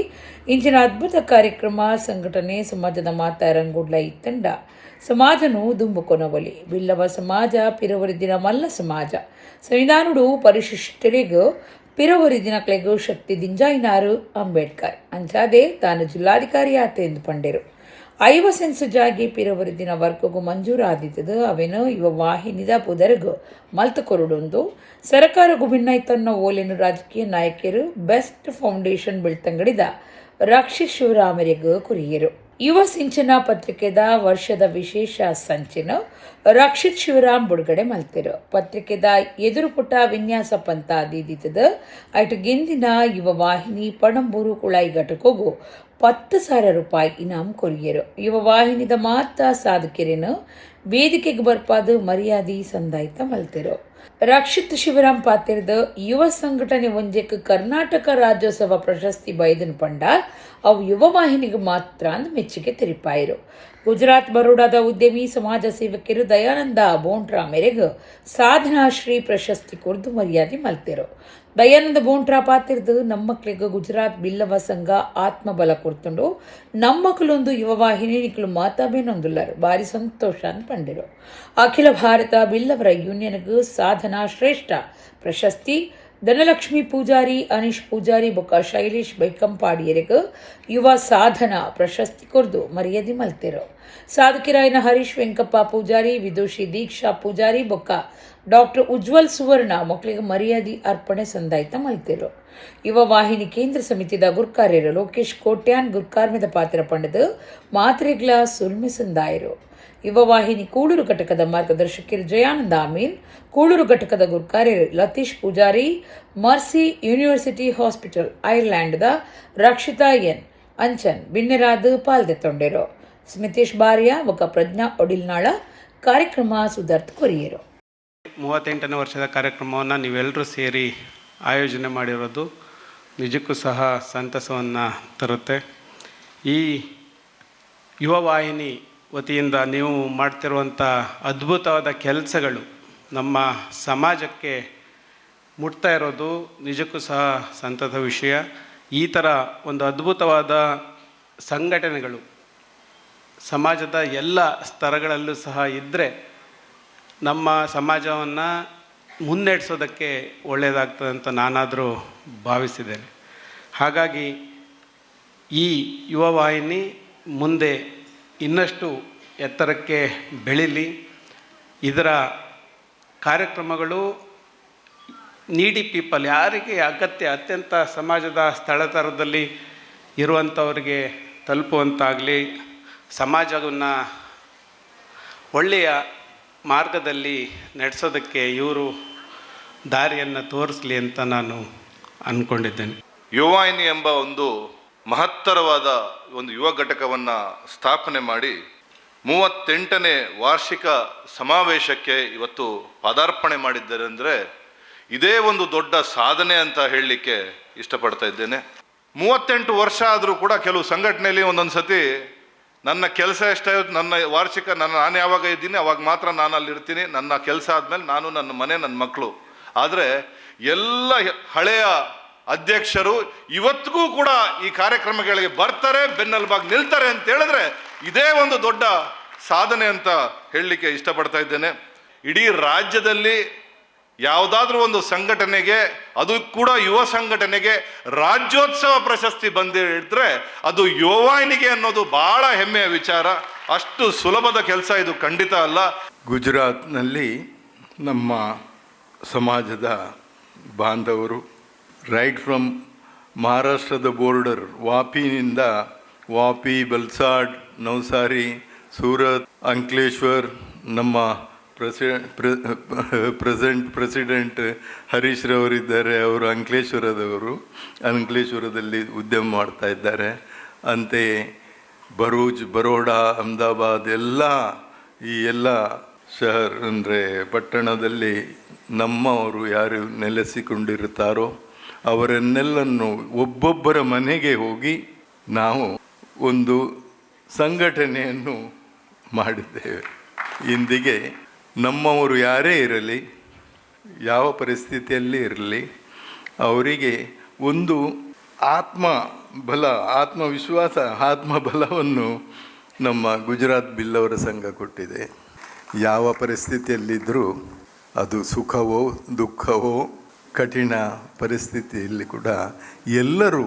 ಇಂಚಿನ ಅದ್ಭುತ ಕಾರ್ಯಕ್ರಮ ಸಂಘಟನೆ ಸಮಾಜದ ಮಾತಾ ರಂಗುಡ್ಲ ಇತ್ತಂಡ ಸಮಾಜನು ದುಂಬುಕೊನವಲಿ. ಬಿಲ್ಲವ ಸಮಾಜ ಪಿರವರಿ ದಿನ ಮಲ್ಲ ಸಮಾಜ. ಸಂವಿಧಾನುಡು ಪರಿಶಿಷ್ಟರಿಗೂ ಪಿರವರಿ ದಿನಕ್ಲೆಗೂ ಶಕ್ತಿ ದಿಂಜಾಯಿನಾರು ಅಂಬೇಡ್ಕರ್. ಅಂಚಾದೆ ತಾನು ಜಿಲ್ಲಾಧಿಕಾರಿ ಆತೆ ಎಂದು ಪಂಡೆರು. 50 ಸೆನ್ಸ್ ಜಾಗಿ ಪಿರವರಿ ದಿನ ವರ್ಗಗೂ ಮಂಜೂರಾದಿತ್ತದು ಅವೇನು ಇವ ವಾಹಿನಿದ ಪುದರ್ಗು ಮಲ್ತ ಕೊರಡೊಂದು ಸರಕಾರಗೂ ಭಿನ್ನೈತನ್ನ ಓಲೆನು ರಾಜಕೀಯ ನಾಯಕರು ಬೆಸ್ಟ್ ಫೌಂಡೇಶನ್ ಬೆಳ್ತಂಗಡಿದ ರಕ್ಷಿತ್ ಶಿವರಾಮರಿಗೂ ಕುರಿಯರು. ಯುವ ಸಿಂಚನ ಪತ್ರಿಕೆದ ವರ್ಷದ ವಿಶೇಷ ಸಂಚಿನ ರಕ್ಷಿತ್ ಶಿವರಾಮ್ ಬಿಡುಗಡೆ ಮಲ್ತಿರು. ಪತ್ರಿಕೆದ ಎದುರುಪುಟ ವಿನ್ಯಾಸ ಪಂತ ದೀದಿತದ ಐಟು ಗೆಂದಿನ ಯುವ ವಾಹಿನಿ ಪಣಂಬೂರು ಕುಳಾಯಿ ಘಟಕೋಗು 10,000 ರೂಪಾಯಿ ಇನಾಮ್ ಕೊರಿಯರು. ಯುವ ವಾಹಿನಿದ ಮಾತ ಸಾಧಕರೇನು ವೇದಿಕೆಗೆ ಬರ್ಪಾದ ಮರ್ಯಾದೆ ಸಂದಾಯ್ತ ಮಲ್ತಿರು. ರಕ್ಷಿತ್ ಶಿವರಾಮ್ ಪಾತಿರದ ಯುವ ಸಂಘಟನೆ ಒಂಜೆಕ್ ಕರ್ನಾಟಕ ರಾಜ್ಯೋತ್ಸವ ಪ್ರಶಸ್ತಿ ಬೈದನ್ ಪಂಡ ಅವು ಯುವ ವಾಹಿನಿಗೆ ಮಾತ್ರ ಅಂದ್ ಮೆಚ್ಚುಗೆ ತೆರಿಪಾಯರು. ಗುಜರಾತ್ ಬರೋಡಾದ ಉದ್ಯಮಿ ಸಮಾಜ ಸೇವಕರು ದಯಾನಂದ ಬೋಂಟ್ರಾ ಮೇರೆಗೆ ಸಾಧನಾಶ್ರೀ ಪ್ರಶಸ್ತಿ ಕೊರ್ದು ಮರ್ಯಾದೆ ಮಲ್ತಿರು. ದಯಾನಂದ ಬೋಂಟ್ರಾ ಪಾತಿರ್ದು ನಮ್ಮಕ್ಳಿಗೆ ಗುಜರಾತ್ ಬಿಲ್ಲವ ಸಂಘ ಆತ್ಮಬಲ ಕೊಡ್ತುಂಡು. ನಮ್ಮಕ್ಕಳೊಂದು ಯುವ ವಾಹಿನಿ ನಿಕ್ಲು ಮಾತಾಬೇನೊಂದುಲ್ಲರು ಭಾರಿ ಸಂತೋಷ ಅಂತ ಪಂಡಿರು. ಅಖಿಲ ಭಾರತ ಬಿಲ್ಲವರ ಯೂನಿಯನ್ಗೆ ಸಾಧನಾ ಶ್ರೇಷ್ಠ ಪ್ರಶಸ್ತಿ Dhanalakshmi Poojary, Anish Poojary ಬೊಕ್ಕ ಶೈಲೇಶ್ ಬೈಕಂಪಾಡಿಯರಿಗೆ ಯುವ ಸಾಧನಾ ಪ್ರಶಸ್ತಿ ಕೊರ್ದು ಮರ್ಯಾದೆ ಮಲ್ತೆರು. ಸಾಧಕಿರಾಯನ ಹರೀಶ್ ವೆಂಕಪ್ಪ ಪೂಜಾರಿ, ವಿದುಷಿ ದೀಕ್ಷಾ ಪೂಜಾರಿ ಬೊಕ್ಕ ಡಾಕ್ಟರ್ ಉಜ್ವಲ್ ಸುವರ್ಣ ಮಕ್ಕಳಿಗೆ ಮರ್ಯಾದೆ ಅರ್ಪಣೆ ಸಂದಾಯ್ತ ಮಲ್ತೆರು. ಯುವ ವಾಹಿನಿ ಕೇಂದ್ರ ಸಮಿತಿದ ಗುರ್ಕಾರ್ಯರು ಲೋಕೇಶ್ ಕೋಟ್ಯಾನ್ ಗುರ್ಕಾರ್ಮೆದ ಪಾತ್ರ ಪಂಡದು ಮಾತ್ರೆಗ್ಲ ಸುಲ್ಮೆ ಸಂದಾಯರು. ಯುವ ವಾಹಿನಿ ಕೂಳೂರು ಘಟಕದ ಮಾರ್ಗದರ್ಶಕರು ಜಯಾನಂದ ಅಮೀನ್, ಕೂಳೂರು ಘಟಕದ ಗುರ್ಕಾರ್ಯರು Lateesh Poojary, Mercy university hospital ಐರ್ಲ್ಯಾಂಡ್ದ Rakshita N Anchan ಬಿನ್ನೆರಾದ್ ಪಾಲ್ದೆತ್ತೊಂಡೆರು. ಸ್ಮಿತೇಶ್ ಬಾರಿಯಾ ಬೊಕ್ಕ ಪ್ರಜ್ಞಾ ಒಡಿಲ್ನಾಳ ಕಾರ್ಯಕ್ರಮ ಸುಧಾರ್ತ್ ಕೊರಿಯರು. 38ನೇ ವರ್ಷದ ಕಾರ್ಯಕ್ರಮವನ್ನು ನೀವೆಲ್ಲರೂ ಸೇರಿ ಆಯೋಜನೆ ಮಾಡಿರೋದು ನಿಜಕ್ಕೂ ಸಹ ಸಂತಸವನ್ನು ತರುತ್ತೆ. ಈ ಯುವವಾಹಿನಿ ವತಿಯಿಂದ ನೀವು ಮಾಡ್ತಿರುವಂಥ ಅದ್ಭುತವಾದ ಕೆಲಸಗಳು ನಮ್ಮ ಸಮಾಜಕ್ಕೆ ಮುಟ್ತಾ ಇರೋದು ನಿಜಕ್ಕೂ ಸಹ ಸಂತಸ ವಿಷಯ. ಈ ಥರ ಒಂದು ಅದ್ಭುತವಾದ ಸಂಘಟನೆಗಳು ಸಮಾಜದ ಎಲ್ಲ ಸ್ತರಗಳಲ್ಲೂ ಸಹ ಇದ್ದರೆ ನಮ್ಮ ಸಮಾಜವನ್ನು ಮುನ್ನಡೆಸೋದಕ್ಕೆ ಒಳ್ಳೆಯದಾಗ್ತದೆ ಅಂತ ನಾನಾದರೂ ಭಾವಿಸಿದ್ದೇನೆ. ಹಾಗಾಗಿ ಈ ಯುವವಾಹಿನಿ ಮುಂದೆ ಇನ್ನಷ್ಟು ಎತ್ತರಕ್ಕೆ ಬೆಳೀಲಿ, ಇದರ ಕಾರ್ಯಕ್ರಮಗಳು ನೀಡಿ ಪೀಪಲ್ ಯಾರಿಗೆ ಅಗತ್ಯ ಅತ್ಯಂತ ಸಮಾಜದ ಸ್ಥಳತರದಲ್ಲಿ ಇರುವಂಥವ್ರಿಗೆ ತಲುಪುವಂತಾಗಲಿ, ಸಮಾಜವನ್ನು ಒಳ್ಳೆಯ ಮಾರ್ಗದಲ್ಲಿ ನಡೆಸೋದಕ್ಕೆ ಇವರು ದಾರಿಯನ್ನು ತೋರಿಸಲಿ ಅಂತ ನಾನು ಅಂದ್ಕೊಂಡಿದ್ದೇನೆ. ಯುವವಾಹಿನಿ ಎಂಬ ಒಂದು ಮಹತ್ತರವಾದ ಒಂದು ಯುವ ಘಟಕವನ್ನು ಸ್ಥಾಪನೆ ಮಾಡಿ 38ನೇ ವಾರ್ಷಿಕ ಸಮಾವೇಶಕ್ಕೆ ಇವತ್ತು ಪಾದಾರ್ಪಣೆ ಮಾಡಿದ್ದಾರೆ ಅಂದರೆ ಇದೇ ಒಂದು ದೊಡ್ಡ ಸಾಧನೆ ಅಂತ ಹೇಳಲಿಕ್ಕೆ ಇಷ್ಟಪಡ್ತಾ ಇದ್ದೇನೆ. 38 ವರ್ಷ ಆದರೂ ಕೂಡ ಕೆಲವು ಸಂಘಟನೆಯಲ್ಲಿ ಒಂದೊಂದು ಸತಿ ನನ್ನ ಕೆಲಸ ಎಷ್ಟೇ, ನನ್ನ ವಾರ್ಷಿಕ ನಾನು ಯಾವಾಗ ಇದ್ದೀನಿ ಅವಾಗ ಮಾತ್ರ ನಾನು ಅಲ್ಲಿರ್ತೀನಿ, ನನ್ನ ಕೆಲಸ ಆದಮೇಲೆ ನಾನು, ನನ್ನ ಮನೆ, ನನ್ನ ಮಕ್ಕಳು. ಆದರೆ ಎಲ್ಲ ಹಳೆಯ ಅಧ್ಯಕ್ಷರು ಇವತ್ತಿಗೂ ಕೂಡ ಈ ಕಾರ್ಯಕ್ರಮಗಳಿಗೆ ಬರ್ತಾರೆ, ಬೆನ್ನೆಲುಬಾಗಿ ನಿಲ್ತಾರೆ ಅಂತ ಹೇಳಿದ್ರೆ ಇದೇ ಒಂದು ದೊಡ್ಡ ಸಾಧನೆ ಅಂತ ಹೇಳಲಿಕ್ಕೆ ಇಷ್ಟಪಡ್ತಾ ಇದ್ದೇನೆ. ಇಡೀ ರಾಜ್ಯದಲ್ಲಿ ಯಾವುದಾದ್ರೂ ಒಂದು ಸಂಘಟನೆಗೆ, ಅದು ಕೂಡ ಯುವ ಸಂಘಟನೆಗೆ ರಾಜ್ಯೋತ್ಸವ ಪ್ರಶಸ್ತಿ ಬಂದಿದ್ರೆ ಅದು ಯುವವಾಹಿನಿಗೆ ಅನ್ನೋದು ಬಹಳ ಹೆಮ್ಮೆಯ ವಿಚಾರ. ಅಷ್ಟು ಸುಲಭದ ಕೆಲಸ ಇದು ಖಂಡಿತ ಅಲ್ಲ. ಗುಜರಾತ್ನಲ್ಲಿ ನಮ್ಮ ಸಮಾಜದ ಬಾಂಧವರು ರೈಟ್ ಫ್ರಮ್ ಮಹಾರಾಷ್ಟ್ರದ ಬೋರ್ಡರ್ ವಾಪಿನಿಂದ ವಾಪಿ, ಬಲ್ಸಾಡ್, ನವಸಾರಿ, ಸೂರತ್, ಅಂಕ್ಲೇಶ್ವರ್, ನಮ್ಮ ಪ್ರೆಸೆಂಟ್ ಪ್ರೆಸಿಡೆಂಟ್ ಹರೀಶ್ ರವರಿದ್ದಾರೆ, ಅವರು ಅಂಕ್ಲೇಶ್ವರದವರು, ಅಂಕ್ಲೇಶ್ವರದಲ್ಲಿ ಉದ್ಯಮ ಮಾಡ್ತಾ ಇದ್ದಾರೆ. ಅಂತೆಯೇ ಭರೂಚ್, ಬರೋಡಾ, ಅಹಮದಾಬಾದ್ ಎಲ್ಲ ಈ ಎಲ್ಲ ಶಹರ್ ಅಂದರೆ ಪಟ್ಟಣದಲ್ಲಿ ನಮ್ಮವರು ಯಾರು ನೆಲೆಸಿಕೊಂಡಿರುತ್ತಾರೋ ಅವರನ್ನೆಲ್ಲನ್ನು ಒಬ್ಬೊಬ್ಬರ ಮನೆಗೆ ಹೋಗಿ ನಾವು ಒಂದು ಸಂಘಟನೆಯನ್ನು ಮಾಡಿದ್ದೇವೆ. ಇಂದಿಗೆ ನಮ್ಮವರು ಯಾರೇ ಇರಲಿ, ಯಾವ ಪರಿಸ್ಥಿತಿಯಲ್ಲಿ ಇರಲಿ, ಅವರಿಗೆ ಒಂದು ಆತ್ಮ ಬಲ, ಆತ್ಮವಿಶ್ವಾಸ, ಆತ್ಮಬಲವನ್ನು ನಮ್ಮ ಗುಜರಾತ್ ಬಿಲ್ಲವರ ಸಂಘ ಕೊಟ್ಟಿದೆ. ಯಾವ ಪರಿಸ್ಥಿತಿಯಲ್ಲಿದ್ದರೂ ಅದು ಸುಖವೋ ದುಃಖವೋ ಕಠಿಣ ಪರಿಸ್ಥಿತಿಯಲ್ಲಿ ಕೂಡ ಎಲ್ಲರೂ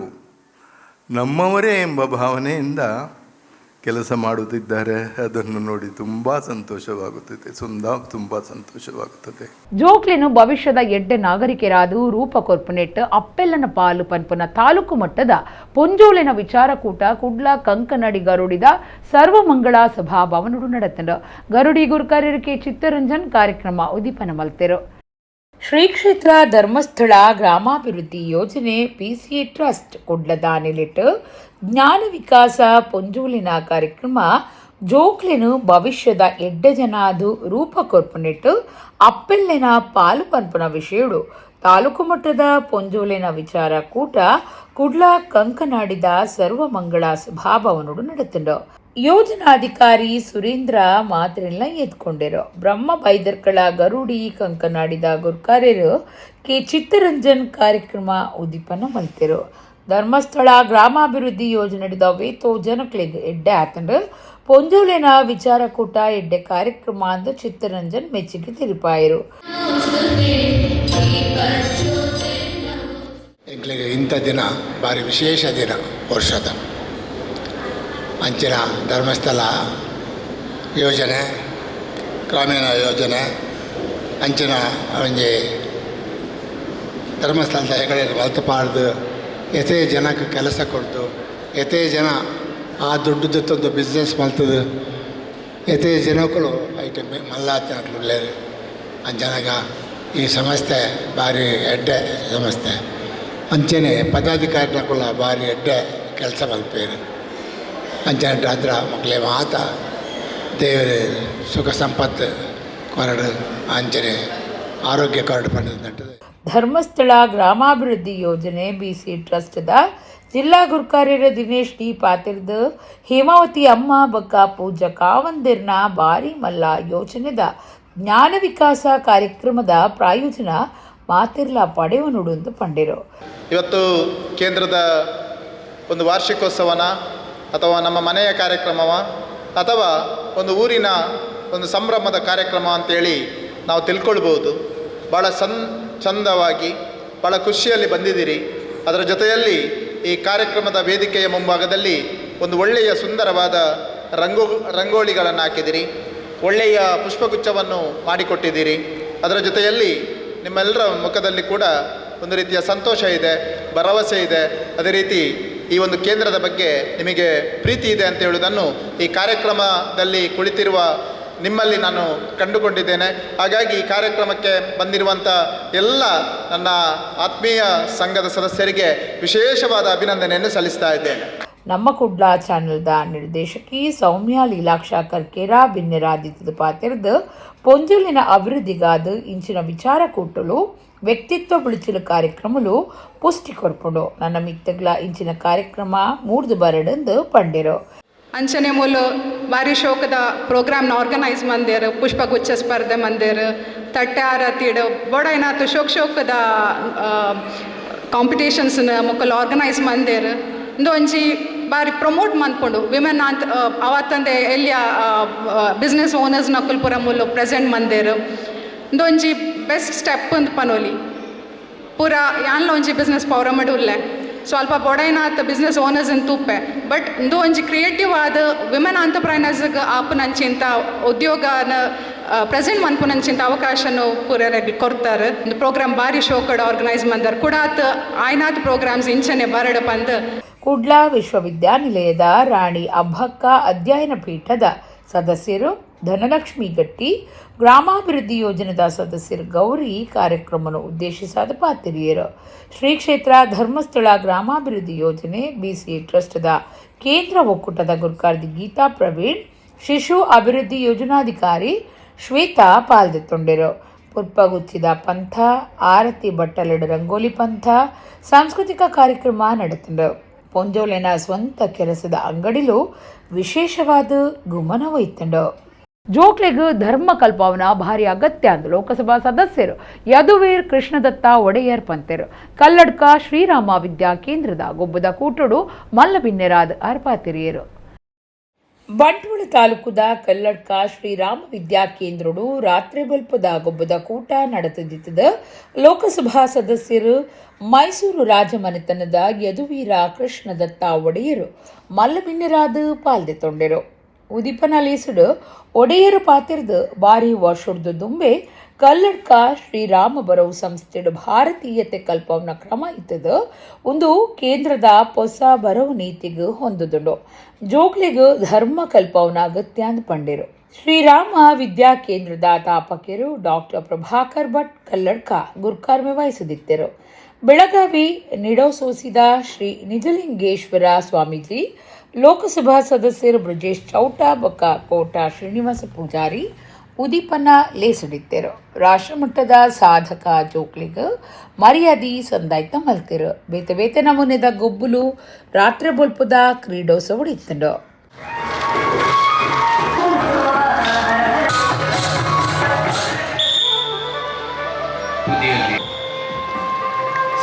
ನಮ್ಮವರೇ ಎಂಬ ಭಾವನೆಯಿಂದ ಕೆಲಸ ಮಾಡುತ್ತಿದ್ದಾರೆ. ಅದನ್ನು ನೋಡಿ ತುಂಬ ಸಂತೋಷವಾಗುತ್ತದೆ, ತುಂಬ ಸಂತೋಷವಾಗುತ್ತದೆ. ಜೋಕ್ಲಿನು ಭವಿಷ್ಯದ ಎಡ್ಡೆ ನಾಗರಿಕರಾದು ರೂಪ ಕೊರ್ಪುನೆಟ್ ಅಪ್ಪೆಲ್ಲನ ಪಾಲು ಪನ್ಪುನ ತಾಲೂಕು ಮಟ್ಟದ ಪೊಂಜೋಲಿನ ವಿಚಾರಕೂಟ ಕುಡ್ಲ ಕಂಕನಡಿ ಗರುಡಿದ ಸರ್ವಮಂಗಳ ಸಭಾಭವನಡು ನಡೆತಂಡು. ಗರುಡಿ ಗುರುಕಾರ್ಯರಿಗೆ ಚಿತ್ತರಂಜನ್ ಕಾರ್ಯಕ್ರಮ ಉದ್ದೀಪನ ಮಲ್ತೆರು. ಶ್ರೀ ಕ್ಷೇತ್ರ ಧರ್ಮಸ್ಥಳ ಗ್ರಾಮಾಭಿವೃದ್ಧಿ ಯೋಜನೆ ಪಿಸಿಎ ಟ್ರಸ್ಟ್ ಕುಡ್ಲದ ನಿಲಿಟ್ ಜ್ಞಾನ ವಿಕಾಸ ಪೊಂಜೋಲಿನ ಕಾರ್ಯಕ್ರಮ ಜೋಕ್ಲೆನು ಭವಿಷ್ಯದ ಎಡ್ಡೆ ಜನಾದು ರೂಪ ಕೊರ್ಪುನೆಟ್ಟು ಅಪ್ಪೆಲ್ಲೆನ ಪಾಲು ಪನ್ಪುನ ವಿಷಯಡು ತಾಲೂಕು ಮಟ್ಟದ ಪೊಂಜೋಲಿನ ವಿಚಾರ ಕೂಟ ಕುಡ್ಲ ಕಂಕನಾಡಿದ ಸರ್ವಮಂಗಳ ಸಭಾಭವನೋಡು ನಡೆತಂಡು. ಯೋಜನಾಧಿಕಾರಿ ಸುರೇಂದ್ರ ಮಾತ್ರೆಲ್ಲ ಎತ್ಕೊಂಡಿರು. ಬ್ರಹ್ಮ ಬೈದರ್ಕಳ ಗರುಡಿ ಕಂಕನಾಡಿದ ಗುರ್ಕಾರ್ಯರು ಕೆ ಚಿತ್ತರಂಜನ್ ಕಾರ್ಯಕ್ರಮ ಉದ್ದೀಪನ ಮಲ್ತೆರು. ಧರ್ಮಸ್ಥಳ ಗ್ರಾಮಾಭಿವೃದ್ಧಿ ಯೋಜನೆಡಿದ ವೇತೋ ಜನಕ್ಲೆಗ್ ಎಡ್ಡೆ ಆತಂಡು ಪೊಂಜೋಲೆನ ವಿಚಾರಕೂಟ ಎಡ್ಡೆ ಕಾರ್ಯಕ್ರಮ ಅಂದು ಚಿತ್ತರಂಜನ್ ಮೆಚ್ಚುಗೆ ತೆರಿಪಾಯರು. ಎಂಕ್ಲೆಗ್ ಇಂಥ ದಿನ ಭಾರಿ ವಿಶೇಷ ದಿನ ವರ್ಷದ ಅಂಚಿನ ಧರ್ಮಸ್ಥಳ ಯೋಜನೆ, ಗ್ರಾಮೀಣ ಯೋಜನೆ ಅಂಚಿನ ಒಂಜಿ ಧರ್ಮಸ್ಥಳದ ಹೆಗಡೆ ಮಲ್ತಪಾಡ್ದು ಎತೇ ಜನಕ್ಕೆ ಕೆಲಸ ಕೊಡ್ದು ಎತೇ ಜನ ಆ ದುಡ್ಡು ಜೊತ್ತೊಂದು ಬಿಸ್ನೆಸ್ ಮಲ್ತದು ಎತೇ ಜನಕ್ಕಳು ಐಟಮ್ ಮಲ್ಲಾತಿನಕ್ಲು ಅಂಚನಾಗ ಈ ಸಂಸ್ಥೆ ಭಾರಿ ಎಡ್ಡೆ ಸಂಸ್ಥೆ. ಅಂಚನೆ ಪದಾಧಿಕಾರಿನಕುಲ ಭಾರಿ ಎಡ್ಡೆ ಕೆಲಸ ಮಲ್ಪೇರು. ಅಂಚನೆ ರಾತ್ರ ಮಕ್ಕಳೇ ಮಾತ ದೇವರು ಸುಖ ಸಂಪತ್ತು ಕೊರಡು ಅಂಚನೆ ಆರೋಗ್ಯ ಕೊರಡು ಪಡೆದ. ಧರ್ಮಸ್ಥಳ ಗ್ರಾಮಾಭಿವೃದ್ಧಿ ಯೋಜನೆ ಬಿಸಿ ಟ್ರಸ್ಟ್ದ ಜಿಲ್ಲಾ ಗುರ್ಕಾರ್ಯರ ದಿನೇಶ್ ಡಿ ಪಾತಿರ್ದು ಹೇಮಾವತಿ ಅಮ್ಮ ಬಕ್ಕ ಪೂಜಾ ಕಾವಂದಿರ್ನ ಬಾರಿ ಮಲ್ಲ ಯೋಜನೆದ ಜ್ಞಾನ ವಿಕಾಸ ಕಾರ್ಯಕ್ರಮದ ಪ್ರಾಯೋಜನ ಮಾತಿರ್ಲ ಪಡೆಯುವನುಡು ಪಂಡಿರು. ಇವತ್ತು ಕೇಂದ್ರದ ಒಂದು ವಾರ್ಷಿಕೋತ್ಸವನ ಅಥವಾ ನಮ್ಮ ಮನೆಯ ಕಾರ್ಯಕ್ರಮವ ಅಥವಾ ಒಂದು ಊರಿನ ಒಂದು ಸಂಭ್ರಮದ ಕಾರ್ಯಕ್ರಮ ಅಂತೇಳಿ ನಾವು ತಿಳ್ಕೊಳ್ಬೋದು. ಭಾಳ ಚಂದವಾಗಿ ಭಾಳ ಖುಷಿಯಲ್ಲಿ ಬಂದಿದ್ದೀರಿ. ಅದರ ಜೊತೆಯಲ್ಲಿ ಈ ಕಾರ್ಯಕ್ರಮದ ವೇದಿಕೆಯ ಮುಂಭಾಗದಲ್ಲಿ ಒಂದು ಒಳ್ಳೆಯ ಸುಂದರವಾದ ರಂಗೋಲಿಗಳನ್ನು ಹಾಕಿದ್ದೀರಿ, ಒಳ್ಳೆಯ ಪುಷ್ಪಗುಚ್ಛವನ್ನು ಮಾಡಿಕೊಟ್ಟಿದ್ದೀರಿ. ಅದರ ಜೊತೆಯಲ್ಲಿ ನಿಮ್ಮೆಲ್ಲರ ಮುಖದಲ್ಲಿ ಕೂಡ ಒಂದು ರೀತಿಯ ಸಂತೋಷ ಇದೆ, ಭರವಸೆ ಇದೆ. ಅದೇ ರೀತಿ ಈ ಒಂದು ಕೇಂದ್ರದ ಬಗ್ಗೆ ನಿಮಗೆ ಪ್ರೀತಿ ಇದೆ ಅಂತ ಹೇಳುವುದನ್ನು ಈ ಕಾರ್ಯಕ್ರಮದಲ್ಲಿ ಕುಳಿತಿರುವ ನಿಮ್ಮಲ್ಲಿ ನಾನು ಕಂಡುಕೊಂಡಿದ್ದೇನೆ. ಹಾಗಾಗಿ ಈ ಕಾರ್ಯಕ್ರಮಕ್ಕೆ ಬಂದಿರುವಂಥ ಎಲ್ಲ ನನ್ನ ಆತ್ಮೀಯ ಸಂಘದ ಸದಸ್ಯರಿಗೆ ವಿಶೇಷವಾದ ಅಭಿನಂದನೆಯನ್ನು ಸಲ್ಲಿಸ್ತಾ ಇದ್ದೇನೆ. ನಮ್ಮ ಕುಡ್ಲ ಚಾನೆಲ್ದ ನಿರ್ದೇಶಕಿ ಸೌಮ್ಯ ಲೀಲಾಕ್ಷ ಕರ್ಕೇರ ಬಿನ್ನೆರಾದಿತ್ಯದ ಪಾತಿರ್ದು ಪೊಂಜುಲಿನ ಅಭಿವೃದ್ಧಿಗಾದ ಇಂಚಿನ ವಿಚಾರ ಕೂಟಲು ವ್ಯಕ್ತಿತ್ವ ಬಿಳಿಚಲು ಕಾರ್ಯಕ್ರಮಲು ಪುಷ್ಟಿ ಕೊರ್ಪುಂಡು. ನನ್ನ ಮಿತ್ತಗ್ಲ ಇಂಚಿನ ಕಾರ್ಯಕ್ರಮ ಮೂರ್ದು ಬರಡೆಂದು ಪಂಡಿರು. ಅಂಚನೆ ಮೂಲ ಭಾರಿ ಶೋಕದ ಪ್ರೋಗ್ರಾಮ್ನ ಆರ್ಗನೈಸ್ ಮಂದಿರ್, ಪುಷ್ಪಗುಚ್ಛ ಸ್ಪರ್ಧೆ ಮಂದಿರ್, ತಟ್ಟೆ ಆರತಿಡ್ ಬೋಡ ಏನಾಯ್ತು ಶೋಕ್ ಶೋಕದ ಕಾಂಪಿಟೇಷನ್ಸ್ನ ಮೊಕ್ಕಲು ಆರ್ಗನೈಸ್ ಮಂದಿರ್. ಇಂದು ಒಂಜಿ ಬಾರಿ ಪ್ರಮೋಟ್ ಮನ್ಪುಂಡು ವಿಮೆನ್ ಅಂತ ಅವತ್ತಂದೆ ಎಲ್ಲಿಯ ಬಿಸ್ನೆಸ್ ಓನರ್ಸ್ ನಕುಲ್ಪುರ ಮೂಲ ಪ್ರೆಸೆಂಟ್ ಮಂದಿರ್. ಇಂದು ಒಂಜಿ ಬೆಸ್ಟ್ ಸ್ಟೆಪ್ ಅಂತ ಪನೋಲಿ ಪೂರ ಯಾನ್ಲ ಒಂಜಿ ಬಿಸ್ನೆಸ್ ಪವರ್ ಉಲ್ಲೆ ಸ್ವಲ್ಪ ಬೊಡೈನಾತ್ ಬಿಸ್ನೆಸ್ ಓನರ್ಸ್ ಅಂತ ತೂಪೆ, ಬಟ್ ಇಂದು ಒಂಜಿ ಕ್ರಿಯೇಟಿವ್ ಆದ ವಿಮೆನ್ ಆಂಟರ್ಪ್ರೈನರ್ಸ್ಗೆ ಆಪುನಂಚಿಂತ ಉದ್ಯೋಗನ ಪ್ರೆಸೆಂಟ್ ಮನ್ಪುನಂಚಿಂತ ಅವಕಾಶನು ಪೂರ ಕೊಡ್ತಾರೆ. ಒಂದು ಪ್ರೋಗ್ರಾಮ್ ಭಾರಿ ಶೋಕಡ್ ಆರ್ಗನೈಸ್ ಮಂದರ್ ಕೂಡ ಆತ್ ಆಯ್ನಾತ್ ಪ್ರೋಗ್ರಾಮ್ಸ್ ಇಂಚನೆ ಬರಡ ಪಂದ್. ಕುಡ್ಲ ವಿಶ್ವವಿದ್ಯಾನಿಲಯದ ರಾಣಿ ಅಬ್ಬಕ್ಕ ಅಧ್ಯಯನ ಪೀಠದ ಸದಸ್ಯರು ಧನಲಕ್ಷ್ಮಿ ಗಟ್ಟಿ, ಗ್ರಾಮಾಭಿವೃದ್ಧಿ ಯೋಜನೆದ ಸದಸ್ಯರು ಗೌರಿ ಕಾರ್ಯಕ್ರಮವನ್ನು ಉದ್ದೇಶಿಸಾದ ಪಾತಿರಿಯರು. ಶ್ರೀ ಕ್ಷೇತ್ರ ಧರ್ಮಸ್ಥಳ ಗ್ರಾಮಾಭಿವೃದ್ಧಿ ಯೋಜನೆ ಬಿಸಿ ಟ್ರಸ್ಟ್ದ ಕೇಂದ್ರ ಒಕ್ಕೂಟದ ಗುರುಕಾರ್ದಿ ಗೀತಾ ಪ್ರವೀಣ್, ಶಿಶು ಅಭಿವೃದ್ಧಿ ಯೋಜನಾಧಿಕಾರಿ ಶ್ವೇತಾ ಪಾಲ್ದೆತ್ತೊಂಡಿರು. ಪುರ್ಪಗುಚ್ಚಿದ ಪಂಥ, ಆರತಿ ಬಟ್ಟಲೆಡು ರಂಗೋಲಿ ಪಂಥ, ಸಾಂಸ್ಕೃತಿಕ ಕಾರ್ಯಕ್ರಮ ನಡೆತಂಡು. ಪೊಂಜೋಲೆನ ಸ್ವಂತ ಕೆಲಸದ ಅಂಗಡಿಲು ವಿಶೇಷವಾದ ಗುಮನ ಒಯ್ತಂಡು. ಜೋಕ್ಲೆಗ್ ಧರ್ಮ ಕಲ್ಪವನ ಭಾರಿ ಅಗತ್ಯ ಅಂದು ಲೋಕಸಭಾ ಸದಸ್ಯರು ಯದುವೀರ್ ಕೃಷ್ಣದತ್ತ ಒಡೆಯರ್ ಪಂತೆರು. ಕಲ್ಲಡ್ಕ ಶ್ರೀರಾಮ ವಿದ್ಯಾ ಕೇಂದ್ರದ ಗೊಬ್ಬದ ಕೂಟಡು ಮಲ್ಲಬಿನ್ನೆರಾದ ಅರ್ಪಾತಿರಿಯರು. ಬಂಟ್ವಾಳ ತಾಲೂಕುದ ಕಲ್ಲಡ್ಕ ಶ್ರೀರಾಮ ವಿದ್ಯಾ ಕೇಂದ್ರಡು ರಾತ್ರಿ ಬಲ್ಪದ ಗೊಬ್ಬದ ಕೂಟ ನಡೆದಿದ್ದ ಲೋಕಸಭಾ ಸದಸ್ಯರು ಮೈಸೂರು ರಾಜಮನೆತನದ ಯದುವೀರ ಕೃಷ್ಣದತ್ತ ಒಡೆಯರು ಮಲ್ಲಬಿನ್ನೆರಾದ ಪಾಲ್ದೆತ್ತೊಂಡೆರು. ಉದಿಪನ ಲೇಸುಡು ಒಡೆಯರು ಪಾತಿರ್ದು ಬಾರಿ ವರ್ಷದ ದುಂಬೆ ಕಲ್ಲಡ್ಕ ಶ್ರೀರಾಮ ಬರವು ಸಂಸ್ಥೆಡು ಭಾರತೀಯತೆ ಕಲ್ಪವನ ಕ್ರಮ ಇತ್ತದ ಒಂದು ಕೇಂದ್ರದ ಹೊಸ ಬರವು ನೀತಿಗೆ ಹೊಂದುದುಂಡು. ಜೋಕ್ಲೆಗ್ ಧರ್ಮ ಕಲ್ಪವನ ಅಗತ್ಯ ಅಂದ್ ಪಂಡಿರು. ಶ್ರೀರಾಮ ವಿದ್ಯಾ ಕೇಂದ್ರದ ತಾಪಕರು ಡಾಕ್ಟರ್ ಪ್ರಭಾಕರ್ ಭಟ್ ಕಲ್ಲಡ್ಕ ಗುರ್ಕಾರ್ಮೆ ವಹಿಸದಿತ್ತರು. ಬೆಳಗಾವಿ ನಿಡೋಸೋಸಿದ ಶ್ರೀ ನಿಜಲಿಂಗೇಶ್ವರ ಸ್ವಾಮೀಜಿ, ಲೋಕಸಭಾ ಸದಸ್ಯರು ಬ್ರಜೇಶ್ ಚೌಟ ಬೊಕ್ಕ ಕೋಟ ಶ್ರೀನಿವಾಸ ಪೂಜಾರಿ ಉದೀಪನ ಲೇಸಡಿತ್ತರು. ರಾಷ್ಟ್ರಮಟ್ಟದ ಸಾಧಕ ಜೋಕ್ಲಿಗ್ ಮರ್ಯಾದಿ ಸಂದಾಯ್ತ ಮಲ್ತಿರು. ಬೇತೆ ಬೇತೆ ನಮೂನೆದ ಗೊಬ್ಬುಲು ರಾತ್ರಿ ಬೊಲ್ಪುದ ಕ್ರೀಡೋತ್ಸವ ಇತ್ತಂಡು.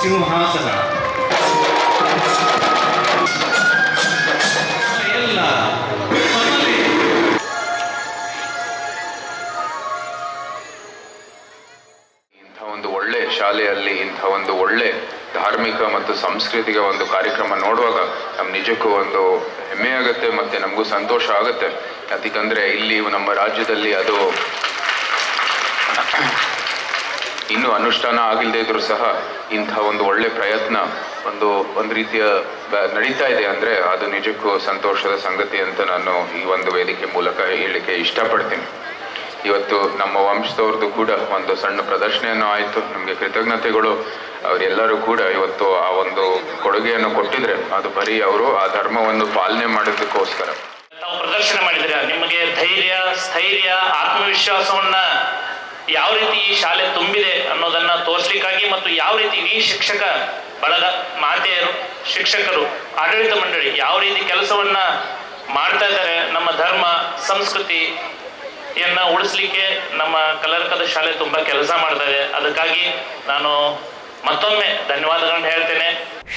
ಸಿಂಹಾಸನ ಎಲ್ಲ ಇಂಥ ಒಂದು ಒಳ್ಳೆ ಶಾಲೆಯಲ್ಲಿ ಇಂಥ ಒಂದು ಒಳ್ಳೆ ಧಾರ್ಮಿಕ ಮತ್ತು ಸಾಂಸ್ಕೃತಿಕ ಒಂದು ಕಾರ್ಯಕ್ರಮ ನೋಡುವಾಗ ನಮ್ಮ ನಿಜಕ್ಕೂ ಒಂದು ಹೆಮ್ಮೆ ಆಗುತ್ತೆ ಮತ್ತು ನಮಗೂ ಸಂತೋಷ ಆಗುತ್ತೆ. ಯಾಕಂದರೆ ಇಲ್ಲಿ ನಮ್ಮ ರಾಜ್ಯದಲ್ಲಿ ಅದು ಇನ್ನೂ ಅನುಷ್ಠಾನ ಆಗಿಲ್ಲದೆ ಇದ್ರೂ ಸಹ ಇಂಥ ಒಂದು ಒಳ್ಳೆ ಪ್ರಯತ್ನ ಒಂದು ಒಂದು ರೀತಿಯ ನಡೀತಾ ಇದೆ ಅಂದರೆ ಅದು ನಿಜಕ್ಕೂ ಸಂತೋಷದ ಸಂಗತಿ ಅಂತ ನಾನು ಈ ಒಂದು ವೇದಿಕೆ ಮೂಲಕ ಹೇಳಲಿಕ್ಕೆ ಇಷ್ಟಪಡ್ತೀನಿ. ಇವತ್ತು ನಮ್ಮ ವಂಶದವ್ರದ್ದು ಕೂಡ ಒಂದು ಸಣ್ಣ ಪ್ರದರ್ಶನೆಯನ್ನು ಆಯಿತು. ನಮಗೆ ಕೃತಜ್ಞತೆಗಳು. ಅವರೆಲ್ಲರೂ ಕೂಡ ಇವತ್ತು ಆ ಒಂದು ಕೊಡುಗೆಯನ್ನು ಕೊಟ್ಟಿದ್ರೆ ಅದು ಬರೀ ಅವರು ಆ ಧರ್ಮವನ್ನು ಪಾಲನೆ ಮಾಡೋದಕ್ಕೋಸ್ಕರ. ತಾವು ಪ್ರದರ್ಶನ ಮಾಡಿದ್ರೆ ನಿಮಗೆ ಧೈರ್ಯ, ಸ್ಥೈರ್ಯ, ಆತ್ಮವಿಶ್ವಾಸವನ್ನ ಯಾವ ರೀತಿ ಈ ಶಾಲೆ ತುಂಬಿದೆ ಅನ್ನೋದನ್ನ ತೋರಿಸ್ಲಿಕ್ಕಾಗಿ ಮತ್ತು ಯಾವ ರೀತಿ ಈ ಶಿಕ್ಷಕ ಬಳಗ, ಮಾತೆಯರು, ಶಿಕ್ಷಕರು, ಆಡಳಿತ ಮಂಡಳಿ ಯಾವ ರೀತಿ ಕೆಲಸವನ್ನ ಮಾಡ್ತಾ ಇದ್ದಾರೆ, ನಮ್ಮ ಧರ್ಮ ಸಂಸ್ಕೃತಿಯನ್ನ ಉಳಿಸ್ಲಿಕ್ಕೆ ನಮ್ಮ ಕಲರ್ಕದ ಶಾಲೆ ತುಂಬಾ ಕೆಲಸ ಮಾಡ್ತಾ ಇದೆ. ಅದಕ್ಕಾಗಿ ನಾನು ಮತ್ತೊಮ್ಮೆ ಧನ್ಯವಾದಗಳನ್ನು ಹೇಳ್ತೇನೆ.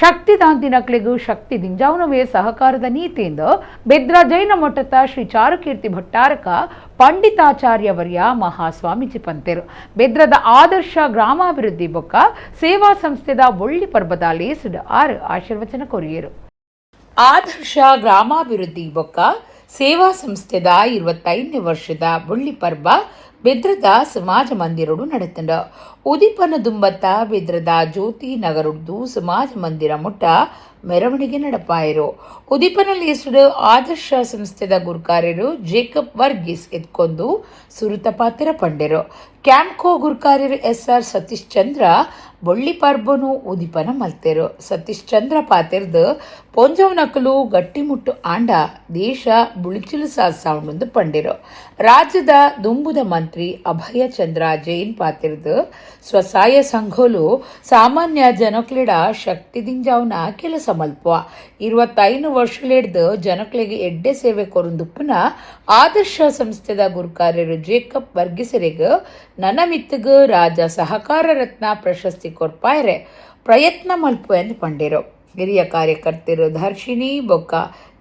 ಶಕ್ತಿ ದಾಂತಿನಕ್ಲಿಗೂ ಶಕ್ತಿ ದಿಂಜಾವನವೇ ಸಹಕಾರದ ನೀತಿಯಿಂದ ಬೆದ್ರ ಜೈನ ಮಠದ ಶ್ರೀ ಚಾರುಕೀರ್ತಿ ಭಟ್ಟಾರಕ ಪಂಡಿತಾಚಾರ್ಯವರ್ಯ ಮಹಾಸ್ವಾಮೀಜಿ ಪಂತೆರು ಬೆದ್ರದ ಆದರ್ಶ ಗ್ರಾಮಾಭಿವೃದ್ಧಿ ಬೊಕ್ಕ ಸೇವಾ ಸಂಸ್ಥೆದ ಬೊಳ್ಳಿ ಪರ್ಬದ ಲೇಸುಡ್ 6 ಆಶೀರ್ವಚನ ಕೊರಿಯರು. ಆದರ್ಶ ಗ್ರಾಮಾಭಿವೃದ್ಧಿ ಬೊಕ್ಕ ಸೇವಾ ಸಂಸ್ಥೆದ 25ನೇ ವರ್ಷದ ಬೊಳ್ಳಿ ಪರ್ಬ ಬೆದ್ರದ ಸಮಾಜ ಮಂದಿರಡು ನಡೆತಂಡ. ಉದಿಪನ ದುಂಬತ್ತ ಬೆದ್ರದ ಜ್ಯೋತಿ ನಗರುಡ್ದು ಸಮಾಜ ಮಂದಿರ ಮುಟ್ಟ ಮೆರವಣಿಗೆ ನಡಪಾಯರು. ಉದಿಪನ ಲೇಸುಡು ಆದರ್ಶ ಸಂಸ್ಥೆದ ಗುರ್ಕಾರ್ಯರು ಜೇಕಬ್ ವರ್ಗೀಸ್ ಎತ್ಕೊಂಡು ಸುರುತ ಪಾತ್ರ ಪಂಡೆರು. ಕ್ಯಾಂಪ್ಕೋ ಗುರ್ಕಾರ್ಯರು ಎಸ್.ಆರ್. ಸತೀಶ್ ಚಂದ್ರ ಬೊಳ್ಳಿ ಪರ್ಬನು ಉದಿಪನ ಮಲ್ತೆರು. ಸತೀಶ್ ಚಂದ್ರ ಪಾತೆರ್ದು ಪೊಂಜವ್ ನಕಲು ಗಟ್ಟಿಮುಟ್ಟು ಆಂಡ ದೇಶ ಬುಳಿಚಿಲು ಸಾಸೌಂಡು ಪಂಡೆರು. ರಾಜ್ಯದ ದುಂಬುದ ಮಂತ್ರಿ ಅಭಯ ಚಂದ್ರ ಜೈನ್ ಪಾತೆರ್ದು ಸ್ವಸಹಾಯ ಸಂಘೋಲು ಸಾಮಾನ್ಯ ಜನಕ್ಲೆಡ ಶಕ್ತಿ ದಿಂಜಾವ್ನ ಕೆಲಸ ಮಲ್ಪುವ 25 ವರ್ಷಲೆಡ್ದು ಜನಕ್ಲೆಗೆ ಎಡ್ಡೆ ಸೇವೆ ಕೊರುಂದುಪ್ಪುನ ಆದರ್ಶ ಸಂಸ್ಥೆದ ಗುರುಕಾರ್ಯರು ಜೇಕಬ್ ವರ್ಗಿಸರೆಗ್ ನನ್ನ ಮಿತ್ತಗ್ ರಾಜ ಸಹಕಾರ ರತ್ನ ಪ್ರಶಸ್ತಿ ಕೊರ್ಪಾಯರೆ ಪ್ರಯತ್ನ ಮಲ್ಪು ಎಂದು ಪಂಡೆರು. ಹಿರಿಯ ಕಾರ್ಯಕರ್ತರು ದರ್ಶಿನಿ ಬೊಕ್ಕ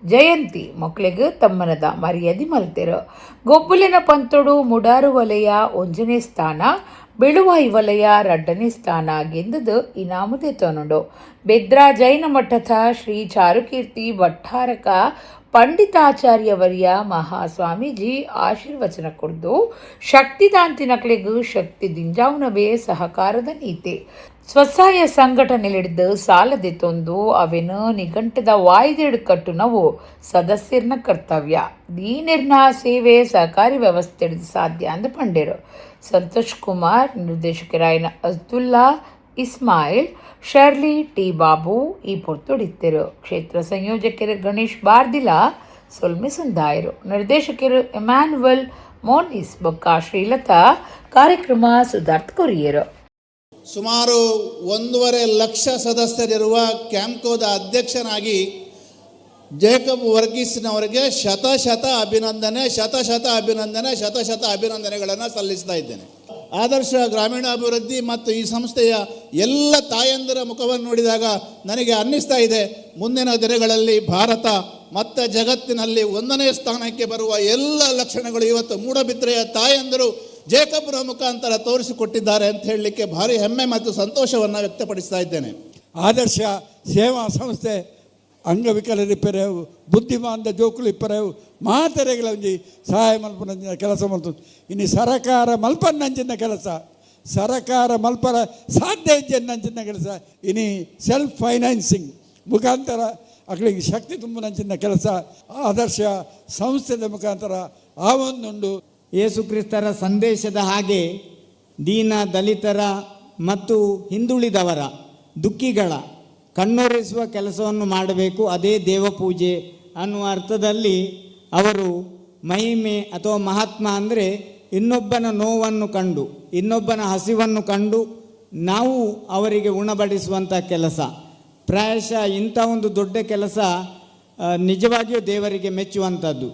ಜಯಂತಿ ಮಕ್ಕಳಿಗೆ ತಮ್ಮನದ ಮರ್ಯಾದೆ ಮಲ್ತೆರು. ಗೊಬ್ಬುಲಿನ ಪಂತೊಡು ಮುಡಾರು ವಲಯ 1ನೇ ಸ್ಥಾನ, ಬೆಳುವಾಯಿ ವಲಯ 2ನೇ ಸ್ಥಾನ ಗೆಂದದು ಇನಾಮು ದೆತೊನುಂಡು. ಬೆದ್ರ ಜೈನ ಮಠದ ಶ್ರೀ ಚಾರುಕೀರ್ತಿ ಭಟ್ಟಾರಕ ಪಂಡಿತಾಚಾರ್ಯವರ್ಯ ಮಹಾಸ್ವಾಮೀಜಿ ಆಶೀರ್ವಚನ ಕೊಡ್ದು ಶಕ್ತಿದಾಂತಿನಕ್ಲೆಗ್ ಶಕ್ತಿ ದಿಂಜಾವುನವೇ ಸಹಕಾರದ ನೀತಿ. ಸ್ವಸಹಾಯ ಸಂಘಟನೆಲಿಡ್ದು ಸಾಲದೆತೊಂದು ಅವೆನು ನಿಘಂಟದ ವಾಯ್ದೆಡು ಕಟ್ಟುನವು ಸದಸ್ಯರ್ನ ಕರ್ತವ್ಯ. ದೀನಿರ್ನ ಸೇವೆ ಸಹಕಾರಿ ವ್ಯವಸ್ಥೆ ಸಾಧ್ಯ ಅಂದು ಪಂಡೇರು. ಸಂತೋಷ್ ಕುಮಾರ್, ನಿರ್ದೇಶಕರಾಯನ ಅಬ್ದುಲ್ಲಾ ಇಸ್ಮಾಯಿಲ್, ಶರ್ಲಿ ಟಿ ಬಾಬು ಈ ಪೊರ್ತುಡಿತ್ತರು. ಕ್ಷೇತ್ರ ಸಂಯೋಜಕರು ಗಣೇಶ್ ಬಾರ್ದಿಲಾ ಸೊಲ್ಮೆ ಸಂದಾಯರು. ನಿರ್ದೇಶಕರು ಎಮ್ಯಾನ್ಯುವಲ್ ಮೋನಿಸ್ ಬೊಕ್ಕ ಶ್ರೀಲತಾ ಕಾರ್ಯಕ್ರಮ ಸುಧಾರ್ಥ ಕೊರಿಯರು. ಸುಮಾರು 1.5 ಲಕ್ಷ ಸದಸ್ಯರಿರುವ ಕ್ಯಾಂಪ್ಕೋದ ಅಧ್ಯಕ್ಷನಾಗಿ ಜೇಕಬ್ ವರ್ಗೀಸ್ನವರಿಗೆ ಶತಶತ ಅಭಿನಂದನೆ, ಶತಶತ ಅಭಿನಂದನೆ, ಶತಶತ ಅಭಿನಂದನೆಗಳನ್ನು ಸಲ್ಲಿಸ್ತಾ ಇದ್ದೇನೆ. ಆದರ್ಶ ಗ್ರಾಮೀಣಾಭಿವೃದ್ಧಿ ಮತ್ತು ಈ ಸಂಸ್ಥೆಯ ಎಲ್ಲ ತಾಯಂದಿರ ಮುಖವನ್ನು ನೋಡಿದಾಗ ನನಗೆ ಅನ್ನಿಸ್ತಾ ಇದೆ, ಮುಂದಿನ ದಿನಗಳಲ್ಲಿ ಭಾರತ ಮತ್ತು ಜಗತ್ತಿನಲ್ಲಿ 1ನೇ ಸ್ಥಾನಕ್ಕೆ ಬರುವ ಎಲ್ಲ ಲಕ್ಷಣಗಳು ಇವತ್ತು ಮೂಡಬಿದ್ರೆಯ ತಾಯಂದಿರು ಜೇಕಬ್ರ ಮುಖಾಂತರ ತೋರಿಸಿಕೊಟ್ಟಿದ್ದಾರೆ ಅಂತ ಹೇಳಲಿಕ್ಕೆ ಭಾರಿ ಹೆಮ್ಮೆ ಮತ್ತು ಸಂತೋಷವನ್ನು ವ್ಯಕ್ತಪಡಿಸ್ತಾ ಇದ್ದೇನೆ. ಆದರ್ಶ ಸೇವಾ ಸಂಸ್ಥೆ ಅಂಗವಿಕಲರಿಪ್ಪರೆವು, ಬುದ್ಧಿಮಾಂದ ಜೋಕುಲು ಇಪ್ಪರೆವು, ಮಾತೆರೆಗಳ ಒಂಜಿ ಸಹಾಯ ಮಲ್ಪನಂಚಿನ ಕೆಲಸ ಮಲ್ತು. ಇನ್ನು ಸರಕಾರ ಮಲ್ಪನ್ನಂಚಿನ ಕೆಲಸ, ಸರಕಾರ ಮಲ್ಪರ ಸಾಧ್ಯ ಇಜ್ಜನ್ನಂಚಿನ ಕೆಲಸ, ಇನಿ ಸೆಲ್ಫ್ ಫೈನಾನ್ಸಿಂಗ್ ಮುಖಾಂತರ ಅಕ್ಕಳಿಗೆ ಶಕ್ತಿ ತುಂಬುನಂಚಿನ ಕೆಲಸ ಆದರ್ಶ ಸಂಸ್ಥೆದ ಮುಖಾಂತರ ಆ ಒಂದುಂಡು. ಯೇಸುಕ್ರಿಸ್ತರ ಸಂದೇಶದ ಹಾಗೆ ದೀನ ದಲಿತರ ಮತ್ತು ಹಿಂದುಳಿದವರ ದುಃಖಿಗಳ ಕಣ್ಣೊರೆಸುವ ಕೆಲಸವನ್ನು ಮಾಡಬೇಕು, ಅದೇ ದೇವಪೂಜೆ ಅನ್ನುವ ಅರ್ಥದಲ್ಲಿ ಅವರು ಮಹಿಮೆ ಅಥವಾ ಮಹಾತ್ಮ ಅಂದರೆ ಇನ್ನೊಬ್ಬನ ನೋವನ್ನು ಕಂಡು, ಇನ್ನೊಬ್ಬನ ಹಸಿವನ್ನು ಕಂಡು ನಾವು ಅವರಿಗೆ ಉಣಬಡಿಸುವಂಥ ಕೆಲಸ. ಪ್ರಾಯಶಃ ಇಂಥ ಒಂದು ದೊಡ್ಡ ಕೆಲಸ ನಿಜವಾಗಿಯೂ ದೇವರಿಗೆ ಮೆಚ್ಚುವಂಥದ್ದು.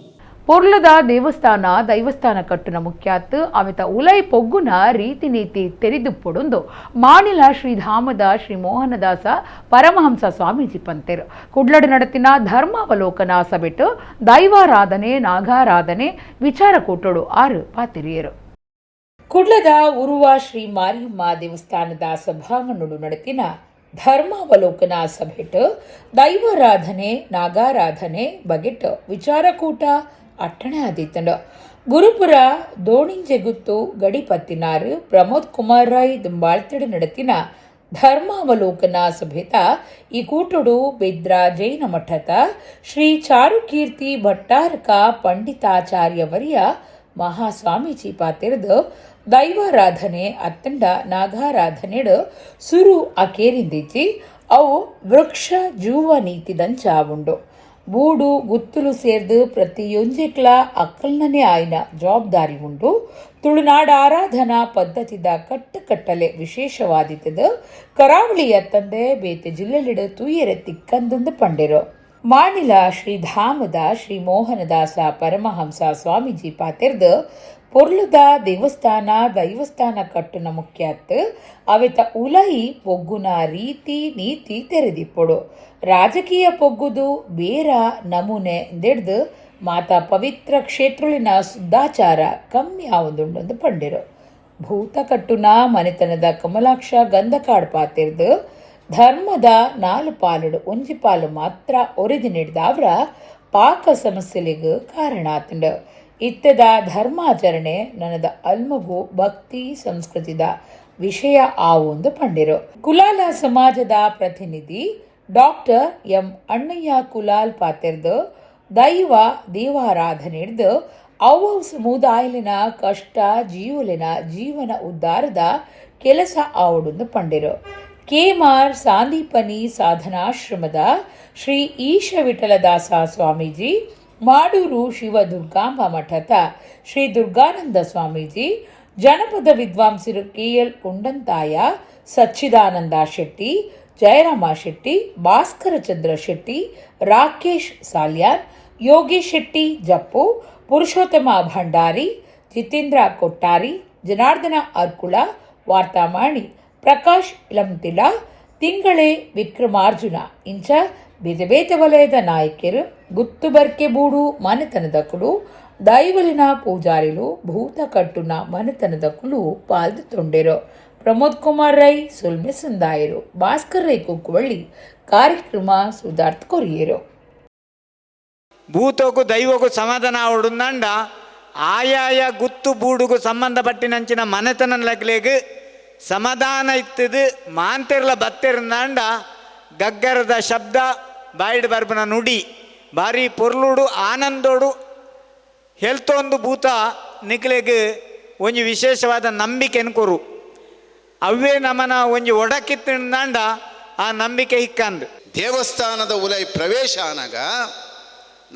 ಪೊರ್ಲದ ದೇವಸ್ಥಾನ ದೈವಸ್ಥಾನ ಕಟ್ಟುನ ಮುಖ್ಯಾತ್ ಅವಿತ ಉಲೈ ಪೊಗ್ಗುನ ರೀತಿ ನೀತಿ ತೆರಿದು ಪೊಡೊಂದು ಮಾಣಿಲ ಶ್ರೀಧಾಮದ ಶ್ರೀ ಮೋಹನದಾಸ ಪರಮಹಂಸ ಸ್ವಾಮೀಜಿ ಪಂತೆರು. ಕುಡ್ಲಡು ನಡತಿನ ಧರ್ಮಾವಲೋಕನ ಸಭೆಟು ದೈವಾರಾಧನೆ ನಾಗಾರಾಧನೆ ವಿಚಾರ ಕೂಟೋಡು 6 ಪಾತಿರಿಯರು. ಕುಡ್ಲದ ಉರುವ ಶ್ರೀ ಮಾರಿಯಮ್ಮ ದೇವಸ್ಥಾನದ ಸಭಾಂಗಣಡು ನಡತಿನ ಧರ್ಮಾವಲೋಕನ ಸಭೆಟ್ ದೈವಾರಾಧನೆ ನಾಗಾರಾಧನೆ ಬಗೆಟ್ ವಿಚಾರಕೂಟ ಅಟ್ಟಣೆ ಆದಿತ್ತಂಡು. ಗುರುಪುರ ದೋಣಿಂಜೆಗುತ್ತು ಗಡಿಪತ್ತಿನಾರು ಪ್ರಮೋದ್ ಕುಮಾರ್ ರಾಯ್ ದುಂಬಾಳ್ತಿಡು ನಡತಿನ ಧರ್ಮಾವಲೋಕನ ಸಭೆತ ಈ ಕೂಟುಡು ಬೆದ್ರ ಜೈನ ಮಠದ ಶ್ರೀ ಚಾರುಕೀರ್ತಿ ಭಟ್ಟಾರಕ ಪಂಡಿತಾಚಾರ್ಯವರ್ಯ ಮಹಾಸ್ವಾಮೀಜಿ ಪಾತಿರ್ದು ದೈವಾರಾಧನೆ ಅತ್ತಂಡ ನಾಗಾರಾಧನೆಡು ಸುರು ಅಕೇರಿಂದಿಚ್ಚಿ ಅವು ವೃಕ್ಷ ಜೂವ ನೀತಿದಂಚ ಉಂಡು. ಬೂಡು ಗುತ್ತುಲು ಸೇರ್ದು ಪ್ರತಿಯೊಂಜೆಕ್ಲ ಅಕ್ಕಲ್ನನೇ ಆಯ್ನ ಜವಾಬ್ದಾರಿ ಉಂಡು. ತುಳುನಾಡ ಆರಾಧನಾ ಪದ್ಧತಿದ ಕಟ್ಟುಕಟ್ಟಲೆ ವಿಶೇಷವಾದಿತ್ತದು ಕರಾವಳಿಯ ತಂದೆ ಬೇತೆ ಜಿಲ್ಲೆಲಿಡು ತೂಯರೆ ತಿಕ್ಕಂದೊಂದು ಪಂಡಿರು. ಮಾಣಿಲ ಶ್ರೀಧಾಮದ ಶ್ರೀ ಮೋಹನದಾಸ ಪರಮಹಂಸ ಸ್ವಾಮೀಜಿ ಪಾತಿರ್ದು ಪೊರ್ಲುದ ದೇವಸ್ಥಾನ ದೈವಸ್ಥಾನ ಕಟ್ಟುನ ಮುಖ್ಯತ್ ಅವೆತ ಉಲಯಿ ಪೊಗ್ಗುನ ರೀತಿ ನೀತಿ ತೆರೆದಿಪ್ಪೊಡು. ರಾಜಕೀಯ ಪೊಗ್ಗುದು ಬೇರ ನಮೂನೆ ದೆಡ್ದು ಮಾತಾ ಪವಿತ್ರ ಕ್ಷೇತ್ರಲಿನ ಶುದ್ಧಾಚಾರ ಕಮ್ಮಿ ಆವೊಂದುಂಡೊಂದು ಪಂಡಿರು. ಭೂತ ಕಟ್ಟುನ ಮನೆತನದ ಕಮಲಾಕ್ಷ ಗಂಧಕಾಡ್ ಪಾತಿರ್ದು ಧರ್ಮದ 4 ಪಾಲುಡು ಒಂಜಿ ಪಾಲು ಮಾತ್ರ ಒರಿದಿ ನೀಡಿದವರ ಪಾಕ ಸಮಸ್ಯೆಲಿಗೆ ಕಾರಣ ಆತಂಡು. ಇತ್ತದ ಧರ್ಮಾಚರಣೆ ನನದ ಅಲ್ಮಗು ಭಕ್ತಿ ಸಂಸ್ಕೃತಿದ ವಿಷಯ ಆವೊಂದು ಪಂಡಿರು. ಕುಲಾಲ ಸಮಾಜದ ಪ್ರತಿನಿಧಿ ಡಾಕ್ಟರ್ ಎಂ ಅಣ್ಣಯ್ಯ ಕುಲಾಲ್ ಪಾತಿರ್ದು ದೈವ ದೇವಾರಾಧನೆ ಹಿಡ್ದು ಅವು ಸಮುದಾಯಲಿನ ಕಷ್ಟ ಜೀವಲಿನ ಜೀವನ ಉದ್ಧಾರದ ಕೆಲಸ ಆವಡೊಂದು ಪಂಡಿರು. ಕೇಮಾರ್ ಸಾಂದೀಪನಿ ಸಾಧನಾಶ್ರಮದ ಶ್ರೀ ಈಶ ವಿಠಲದಾಸ ಸ್ವಾಮೀಜಿ, ಮಾಡೂರು ಶಿವ ದುರ್ಗಾಂಬ ಮಠದ ಶ್ರೀ ದುರ್ಗಾನಂದ ಸ್ವಾಮೀಜಿ, ಜನಪದ ವಿದ್ವಾಂಸರು ಕೆ.ಎಲ್. ಕುಂಡಂತಾಯ, ಸಚ್ಚಿದಾನಂದ ಶೆಟ್ಟಿ, ಜಯರಾಮ ಶೆಟ್ಟಿ, ಭಾಸ್ಕರಚಂದ್ರ ಶೆಟ್ಟಿ, ರಾಕೇಶ್ ಸಾಲ್ಯಾನ್, ಯೋಗೇಶ್ ಶೆಟ್ಟಿ ಜಪ್ಪು, ಪುರುಷೋತ್ತಮ ಭಂಡಾರಿ, ಜಿತೇಂದ್ರ ಕೊಟ್ಟಾರಿ, ಜನಾರ್ದನ ಅರ್ಕುಳ, ವಾರ್ತಾಮಾಣಿ ಪ್ರಕಾಶ್ ಇಲಂತಿಲ, ತಿಂಗಳೇ ವಿಕ್ರಮಾರ್ಜುನ ಇಂಚ ಬೇತೆ ಬೇತೆ ವಲಯದ ನಾಯಕರು, ಗುತ್ತುಬರ್ಕೆ ಬೂಡು ಮನೆತನದ ಕುಲು, ದೈವಲಿನ ಪೂಜಾರಿಲು, ಭೂತ ಕಟ್ಟುನ ಮನೆತನದ ಕುಲು ಪಾಲ್ದು ತೊಂಡಿರು. ಪ್ರಮೋದ್ ಕುಮಾರ್ ರೈ ಸುಲ್ಮೆ ಸಂದಾಯರು, ಭಾಸ್ಕರ್ ರೈ ಕುಕ್ಕುವಳ್ಳಿ ಕಾರ್ಯಕ್ರಮ ಸುಧಾರ್ಥ ಕೊರಿಯರು. ಭೂತಕ್ಕೂ ದೈವಕ್ಕೂ ಸಮಾಧಾನ ಆವಡುಂದಂಡ ಆಯಾಯ ಗುತ್ತು ಬೂಡುಗೂ ಸಂಬಂಧಪಟ್ಟಿನಂಚಿನ ಮನೆತನ ಲಗ್ಲೇಗ್ ಸಮಾಧಾನ ಇತ್ತದು ಮಾಂತೆರ್ಲ ಬತ್ತೆರ್ನಾಂಡ ಗಗ್ಗರದ ಶಬ್ದ ಬಾಯಿಡ್ ಬರ್ಬನ ನುಡಿ ಭಾರಿ ಪೊರ್ಲುಡು ಆನಂದೋಡು ಹೆಲ್ತೊಂದು ಭೂತ ನಿಕ್ಲೆಗ್ ಒಂಜಿ ವಿಶೇಷವಾದ ನಂಬಿಕೆನ್ ಕೊರು ಅವೇ ನಮನ ಒಂಜಿ ಒಡಕಿತ್ತಿಂದಾಂಡ ಆ ನಂಬಿಕೆ ಹಿಕ್ಕಂದು. ದೇವಸ್ಥಾನದ ಉಲೈ ಪ್ರವೇಶ ಆನಾಗ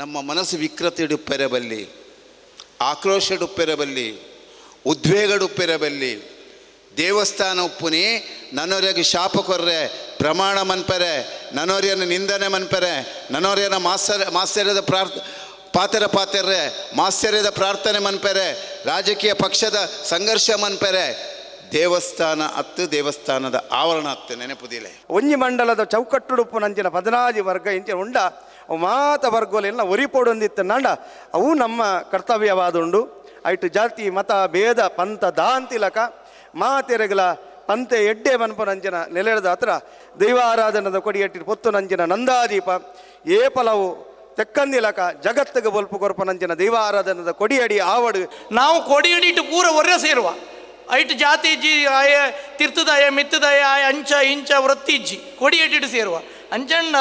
ನಮ್ಮ ಮನಸ್ಸು ವಿಕೃತಿಡುಪ್ಪೆರಬಲ್ಲಿ, ಆಕ್ರೋಶಡುಪ್ಪೆರಬಲ್ಲಿ, ಉದ್ವೇಗಡುಪ್ಪೆರಬಲ್ಲಿ. ದೇವಸ್ಥಾನ ಉಪ್ಪುನಿ ನನೋರ್ಯಗೆ ಶಾಪ ಕೊರ್ರೆ, ಪ್ರಮಾಣ ಮನ್ಪರೆ, ನನೋರ್ಯನ ನಿಂದನೆ ಮನ್ಪರೆ, ನನೋರ್ಯನ ಮಾಸ್ಯರ್ಯದ ಪಾತೆರ ಪಾತೆರ್ರೆ, ಮಾಸ್ಯರ್ಯದ ಪ್ರಾರ್ಥನೆ ಮನ್ಪರೆ, ರಾಜಕೀಯ ಪಕ್ಷದ ಸಂಘರ್ಷ ಮನ್ಪರೆ. ದೇವಸ್ಥಾನ ಅತ್ತು ದೇವಸ್ಥಾನದ ಆವರಣ ಅತ್ತು ನೆನಪುದಿಲ್ಲ. ಒಂಜಿ ಮಂಡಲದ ಚೌಕಟ್ಟುಡುಪ್ಪು ನಂಚಿನ 14 ವರ್ಗ ಇಂಚಿನ ಉಂಡ ಅವು ಮಾತ ವರ್ಗೋಲೆಲ್ಲ ಒರಿಪೋಡೊಂದಿತ್ತು ನಾಂಡ ಅವು ನಮ್ಮ ಕರ್ತವ್ಯವಾದುಂಡು. ಐಟು ಜಾತಿ ಮತ ಭೇದ ಪಂಥ ದಾಂತಿಲಕ ಮಾತೆರೆಗಲ ಪಂತೆ ಎಡ್ಡೆ ಮನ್ಪು ನಂಚಿನ ನೆಲೆದ ಹತ್ರ ದೈವಾರಾಧನದ ಕೊಡಿಯಟ್ಟಿ ಪೊತ್ತು ನಂಚಿನ ನಂದಾದೀಪ ಏಪಲವು ತೆಕ್ಕಂದಿಲಕ ಜಗತ್ತಿಗೆ ಬೊಲ್ಪು ಕೊರಪು ನಂಚಿನ ದೈವಾರಾಧನದ ಕೊಡಿಯಡಿ ಆವಡು. ನಾವು ಕೊಡಿಯಡಿಟ್ಟು ಪೂರ ಒರ್ರೆ ಸೇರುವ ಐಟು ಜಾತಿ ಜಿ ಆಯ ತಿರ್ತದಾಯ ಮಿತ್ತದಾಯ ಆಯ ಅಂಚ ಇಂಚ ವೃತ್ತಿಜ್ಜಿ ಕೊಡಿಯಟ್ಟಿಟ್ಟು ಸೇರುವ ಅಂಚಣ್ಣ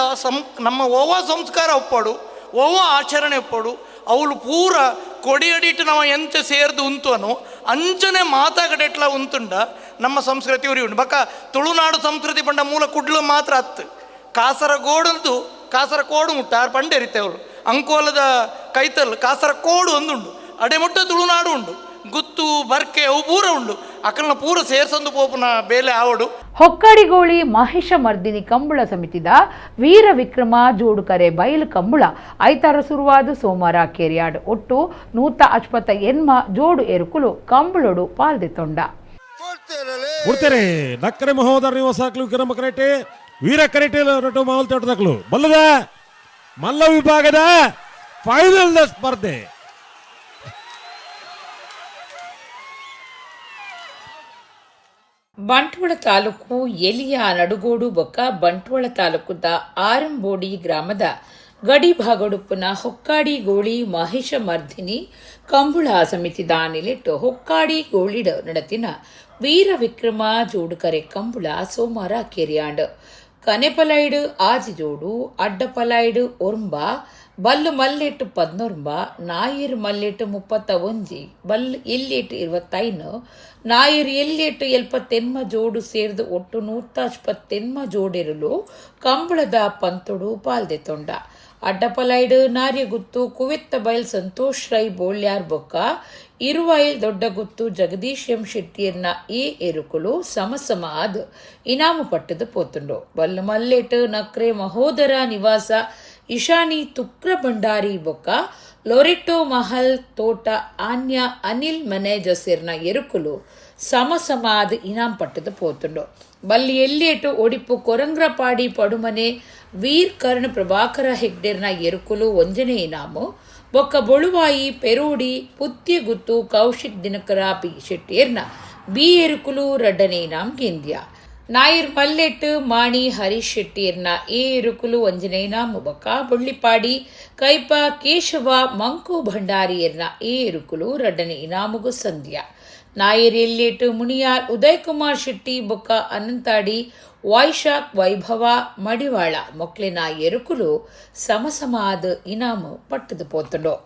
ನಮ್ಮ ಓವ ಸಂಸ್ಕಾರ ಒಪ್ಪಡು ಓವ ಆಚರಣೆ ಒಪ್ಪಡು ಅವಳು ಪೂರ ಕೊಡಿಯಡಿಟ್ಟು ನಾವು ಎಂತ ಸೇರ್ದು ಉಂತುವನು ಅಂಚನೆ ಮಾತಾಗಡೆಟ್ಲ ಉಂತುಂಡ ನಮ್ಮ ಸಂಸ್ಕೃತಿ ಉರಿ ಉಂಟು. ಬಕ್ಕ ತುಳುನಾಡು ಸಂಸ್ಕೃತಿ ಪಂಡ ಮೂಲ ಕುಡ್ಲು ಮಾತ್ರ ಅತ್ತು ಕಾಸರಗೋಡಂದು ಕಾಸರಕೋಡು ಮುಟ್ಟ ಆರು ಪಂಡೆರಿತ್ತೆ ಅವರು ಅಂಕೋಲದ ಕೈತಲ್ ಕಾಸರಕೋಡು ಒಂದುಂಡು ಅಡೆ ಮುಟ್ಟ ತುಳುನಾಡು ಉಂಡು ಗುತ್ತು ಬರ್ಕೆ ಅವು ಪೂರ ಉಂಡು ಅಕಲ್ನ ಪೂರ ಸೇರ್ಸಂದು ಪೋಪುನ ಬೇಲೆ ಆವಡು. ಹೊಕ್ಕಾಡಿಗೋಳಿ ಮಹಿಷ ಮರ್ದಿನಿ ಕಂಬಳ ಸಮಿತಿದ ವೀರ ವಿಕ್ರಮ ಜೋಡುಕರೆ ಬಯಲು ಕಂಬಳ ಐತಾರ ಸುರುವಾದ ಸೋಮವಾರ ಕೇರಿಯಾಡ್ ಒಟ್ಟು 158 ಜೋಡು ಎರುಕುಲು ಕಂಬಳೋಡು ಪಾಲ್ದೆ ತೊಂಡ. ಕೊಡ್ತೇನೆ ನಕ್ಕರೆ ಮಹೋದರ ನಿವಾಸಾಕ್ಲು ವಿಕ್ರಮ ಕರೆಟೆ ವೀರ ಕರೆಟೆ ಮಾವಲ್ ತೋಟದಾಕ್ಲು ಬಲ್ಲದ ಮಲ್ಲ ವಿಭಾಗದ ಫೈನಲ್ ಸ್ಪರ್ಧೆ. ಬಂಟ್ವಾಳ ತಾಲೂಕು ಎಲಿಯ ನಡುಗೋಡು ಬೊಕ್ಕ ಬಂಟ್ವಾಳ ತಾಲೂಕುದ ಆರಂಬೋಡಿ ಗ್ರಾಮದ ಗಡಿ ಭಾಗಡುಪ್ಪುನ ಹೊಕ್ಕಾಡಿ ಗೋಳಿ ಮಹಿಷ ಮರ್ದಿನಿ ಕಂಬುಳ ಸಮಿತಿದ ನಿಲೆಟ್ಟು ಹೊಕ್ಕಾಡಿ ಗೋಳಿಡ ನಡತಿನ ವೀರ ವಿಕ್ರಮ ಜೋಡುಕರೆ ಕಂಬುಳ ಸೋಮವಾರ ಕೆರಿಯಾಂಡ್. ಕನೆಪಲೈಡು ಆಜಿಜೋಡು, ಅಡ್ಡಪಲೈಡು ಒರ್ಂಬ, ಬಲ್ಲು ಮಲ್ಲೆಟ್ಟು 11, ನಾಯಿರ್ ಮಲ್ಲೆಟ್ಟು 31, ಬಲ್ಲು ಎಲ್ಲೆಟ್ಟು 25, ನಾಯಿರ್ ಎಲ್ಲೆಟ್ಟು 78 ಜೋಡು ಸೇರ್ದು ಒಟ್ಟು 128 ಜೋಡಿರಲು ಕಂಬಳದ ಪಂತೊಡು ಪಾಲ್ದೆ ತೊಂಡ. ಅಡ್ಡಪಲೈಡು ನಾರ್ಯಗುತ್ತು ಕುವೆತ್ತ ಬೈಲ್ ಸಂತೋಷ್ ರೈ ಬೋಳ್ಯಾರ್ ಬೊಕ್ಕ ಇರುವೈಲ್ ದೊಡ್ಡಗುತ್ತು ಜಗದೀಶ್ ಎಂ ಶೆಟ್ಟಿಯರ್ನ ಈ ಎರುಕುಲು ಸಮಸಮ ಆದ್ ಇನಾಮು ಪಟ್ಟದು ಪೋತುಂಡು. ಬಲ್ಲು ಮಲ್ಲೆಟ್ಟು ನಕ್ರೆ ಮಹೋದರ ನಿವಾಸ ಇಶಾನಿ ತುಕ್ರ ಭಂಡಾರಿ ಬೊಕ್ಕ ಲೊರೆಟೋ ಮಹಲ್ ತೋಟ ಆನ್ಯ ಅನಿಲ್ ಮನೇಜಸಿರ್ನ ಎರುಕುಲು ಸಮಸಮಾದ ಇನಾಮ್ ಪಟ್ಟದು ಪೋತುಂಡು. ಬಲ್ಲಿ ಎಲ್ಲೇಟು ಒಡಿಪು ಕೊರಂಗ್ರಪಾಡಿ ಪಡುಮನೆ ವೀರ್ ಕರ್ಣ ಪ್ರಭಾಕರ ಹೆಗ್ಡೆರ್ನ ಎರುಕುಲು ಒಂಜನೆ ಇನಾಮು ಬೊಕ್ಕ ಬೊಳುವಾಯಿ ಪೆರೋಡಿ ಪುತ್ತಿಗುತ್ತು ಕೌಶಿಕ್ ದಿನಕರ ಪಿ ಶೆಟ್ಟಿಯರ್ನ ಬಿ ಎರುಕುಲು ರಡ್ಡನೆ ಇನಾಮ್ ಗೆಂದ್ಯ. ನಾಯಿರ್ ಮಲ್ಲೆಟ್ಟು ಮಾಣಿ ಹರೀಶ್ ಶೆಟ್ಟಿಯರ್ನ ಎ ಎರುಕುಲು ಒಂಜನೆ ಇನಾಮು ಬೊಕ್ಕ ಬೊಳ್ಳಿಪಾಡಿ ಕೈಪ ಕೇಶವ ಮಂಕು ಭಂಡಾರಿಯರ್ನ ಎ ಎರುಕುಲು ರಡ್ಡನೆ ಇನಾಮುಗು ಸಂಧ್ಯ. ನಾಯರ್ ಎಲ್ಲೇಟು ಮುನಿಯಾರ್ ಉದಯ್ ಕುಮಾರ್ ಶೆಟ್ಟಿ ಬೊಕ್ಕ ಅನಂತಾಡಿ ವೈಶಾಖ್ ವೈಭವ ಮಡಿವಾಳ ಮೊಕ್ಲಿನ ಎರುಕುಲು ಸಮಸಮಾದ ಇನಾಮು ಪಟ್ಟದು ಪೋತುಂಡು.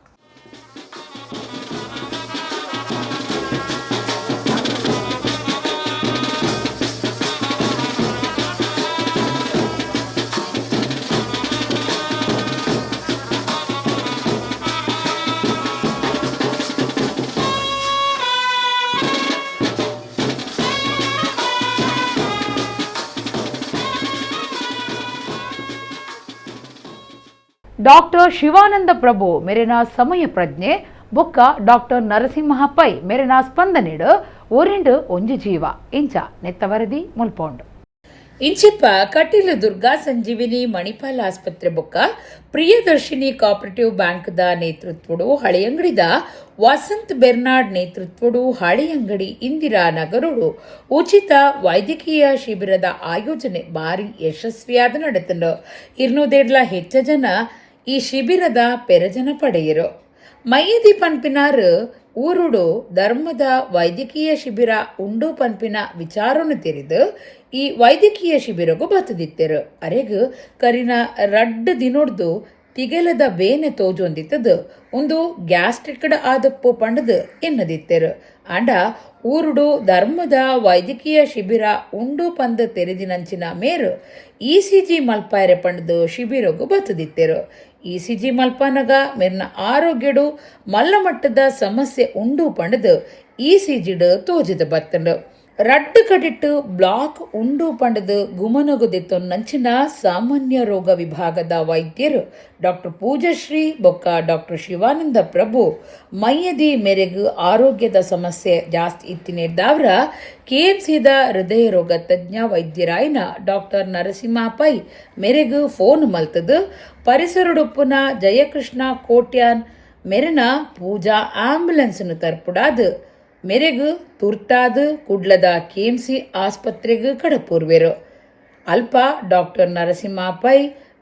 ಡಾಕ್ಟರ್ ಶಿವಾನಂದ ಪ್ರಭು ಮೇರಿನ ಸಮಯ ಪ್ರಜ್ಞೆ ಬೊಕ್ಕ ಡಾಕ್ಟರ್ ನರಸಿಂಹ ಪೈ ಮೇರಿನ ಸ್ಪಂದನೆಡು ಒರಿಂಡು ಒಂಜಿ ಜೀವ ಇಂಚ ನೆತ್ತವರದಿ ಮುಲ್ಪೋಂಡು. ಇಂಚಿಪ್ಪ ಕಟೀಲು ದುರ್ಗಾ ಸಂಜೀವಿನಿ ಮಣಿಪಾಲ್ ಆಸ್ಪತ್ರೆ ಬೊಕ್ಕ ಪ್ರಿಯದರ್ಶಿನಿ ಕೋಆಪರೇಟಿವ್ ಬ್ಯಾಂಕ್ದ ನೇತೃತ್ವಡು ಹಳೆಯಂಗಡಿದ ವಸಂತ್ ಬೆರ್ನಾಡ್ ನೇತೃತ್ವಡು ಹಳೆಯಂಗಡಿ ಇಂದಿರಾ ನಗರುಡು ಉಚಿತ ವೈದ್ಯಕೀಯ ಶಿಬಿರದ ಆಯೋಜನೆ ಭಾರಿ ಯಶಸ್ವಿಯಾದ ನಡೆತಂಡು. 250 ಹೆಚ್ಚ ಜನ ಈ ಶಿಬಿರದ ಪೆರಜನ ಪಡೆಯರು. ಮೈಯದಿ ಪನ್ಪಿನಾರು ಊರುಡು ಧರ್ಮದ ವೈದ್ಯಕೀಯ ಶಿಬಿರ ಉಂಡು ಪನ್ಪಿನ ವಿಚಾರನು ತೆರೆದು ಈ ವೈದ್ಯಕೀಯ ಶಿಬಿರಗೂ ಬತ್ತದಿತ್ತೆರು. ಅರೆಗು ಕರಿನ ರಡ್ಡು ದಿನೊಡ್ದು ತಿಗೆಲದ ಬೇನೆ ತೋಜೊಂದಿತ್ತದು ಒಂದು ಗ್ಯಾಸ್ಟ್ರಿಕ್ಡ್ ಆದಪ್ಪು ಪಂಡದು ಎನ್ನದಿತ್ತೆರು. ಆಂಡ ಊರುಡು ಧರ್ಮದ ವೈದ್ಯಕೀಯ ಶಿಬಿರ ಉಂಡು ಪಂದು ತೆರೆದಿನಂಚಿನ ಮೇರು ಇಸಿಜಿ ಮಲ್ಪಾಯರೆ ಪಂಡದು ಶಿಬಿರಗೂ ಬತ್ತದಿತ್ತೆರು. ಇಸಿಜಿ ಮಲ್ಪನಗ ಮೇರ್ನ ಆರೋಗ್ಯಡು ಮಲ್ಲಮಟ್ಟದ ಸಮಸ್ಯೆ ಉಂಡು ಪಂಡದು ಇಸಿಜಿಡು ತೋಜಿದ ಬತ್ತಂಡು. ರಡ್ಡು ಕಡಿಟ್ಟು ಬ್ಲಾಕ್ ಉಂಡು ಪಂಡದು ಗುಮನಗುದಿತ್ತೊನ್ನಂಚಿನ ಸಾಮಾನ್ಯ ರೋಗ ವಿಭಾಗದ ವೈದ್ಯರು ಡಾಕ್ಟರ್ ಪೂಜಶ್ರೀ ಬೊಕ್ಕ ಡಾಕ್ಟರ್ ಶಿವಾನಂದ ಪ್ರಭು ಮೈಯದಿ ಮೇರೆಗು ಆರೋಗ್ಯದ ಸಮಸ್ಯೆ ಜಾಸ್ತಿ ಇತ್ತಿನಿದ್ದಾವ್ರ ಕೆಎಂಸಿದ ಹೃದಯ ರೋಗ ತಜ್ಞ ವೈದ್ಯರಾಯನ ಡಾಕ್ಟರ್ ನರಸಿಂಹ ಪೈ ಮೇರೆಗು ಫೋನ್ ಮಲ್ತದು ಪರಿಸರಡುಪ್ಪುನ ಜಯಕೃಷ್ಣ ಕೋಟ್ಯಾನ್ ಮೆರೆನ ಪೂಜಾ ಆಂಬ್ಯುಲೆನ್ಸ್ನು ತರ್ಪುಡಾದು ಮೆರೆಗು ತುರ್ತಾದು ಕುಡ್ಲದ ಕೆಎಂಸಿ ಆಸ್ಪತ್ರೆಗೆ ಕಡಪೂರ್ವೆರು. ಅಲ್ಪ ಡಾಕ್ಟರ್ ನರಸಿಂಹ ಪೈ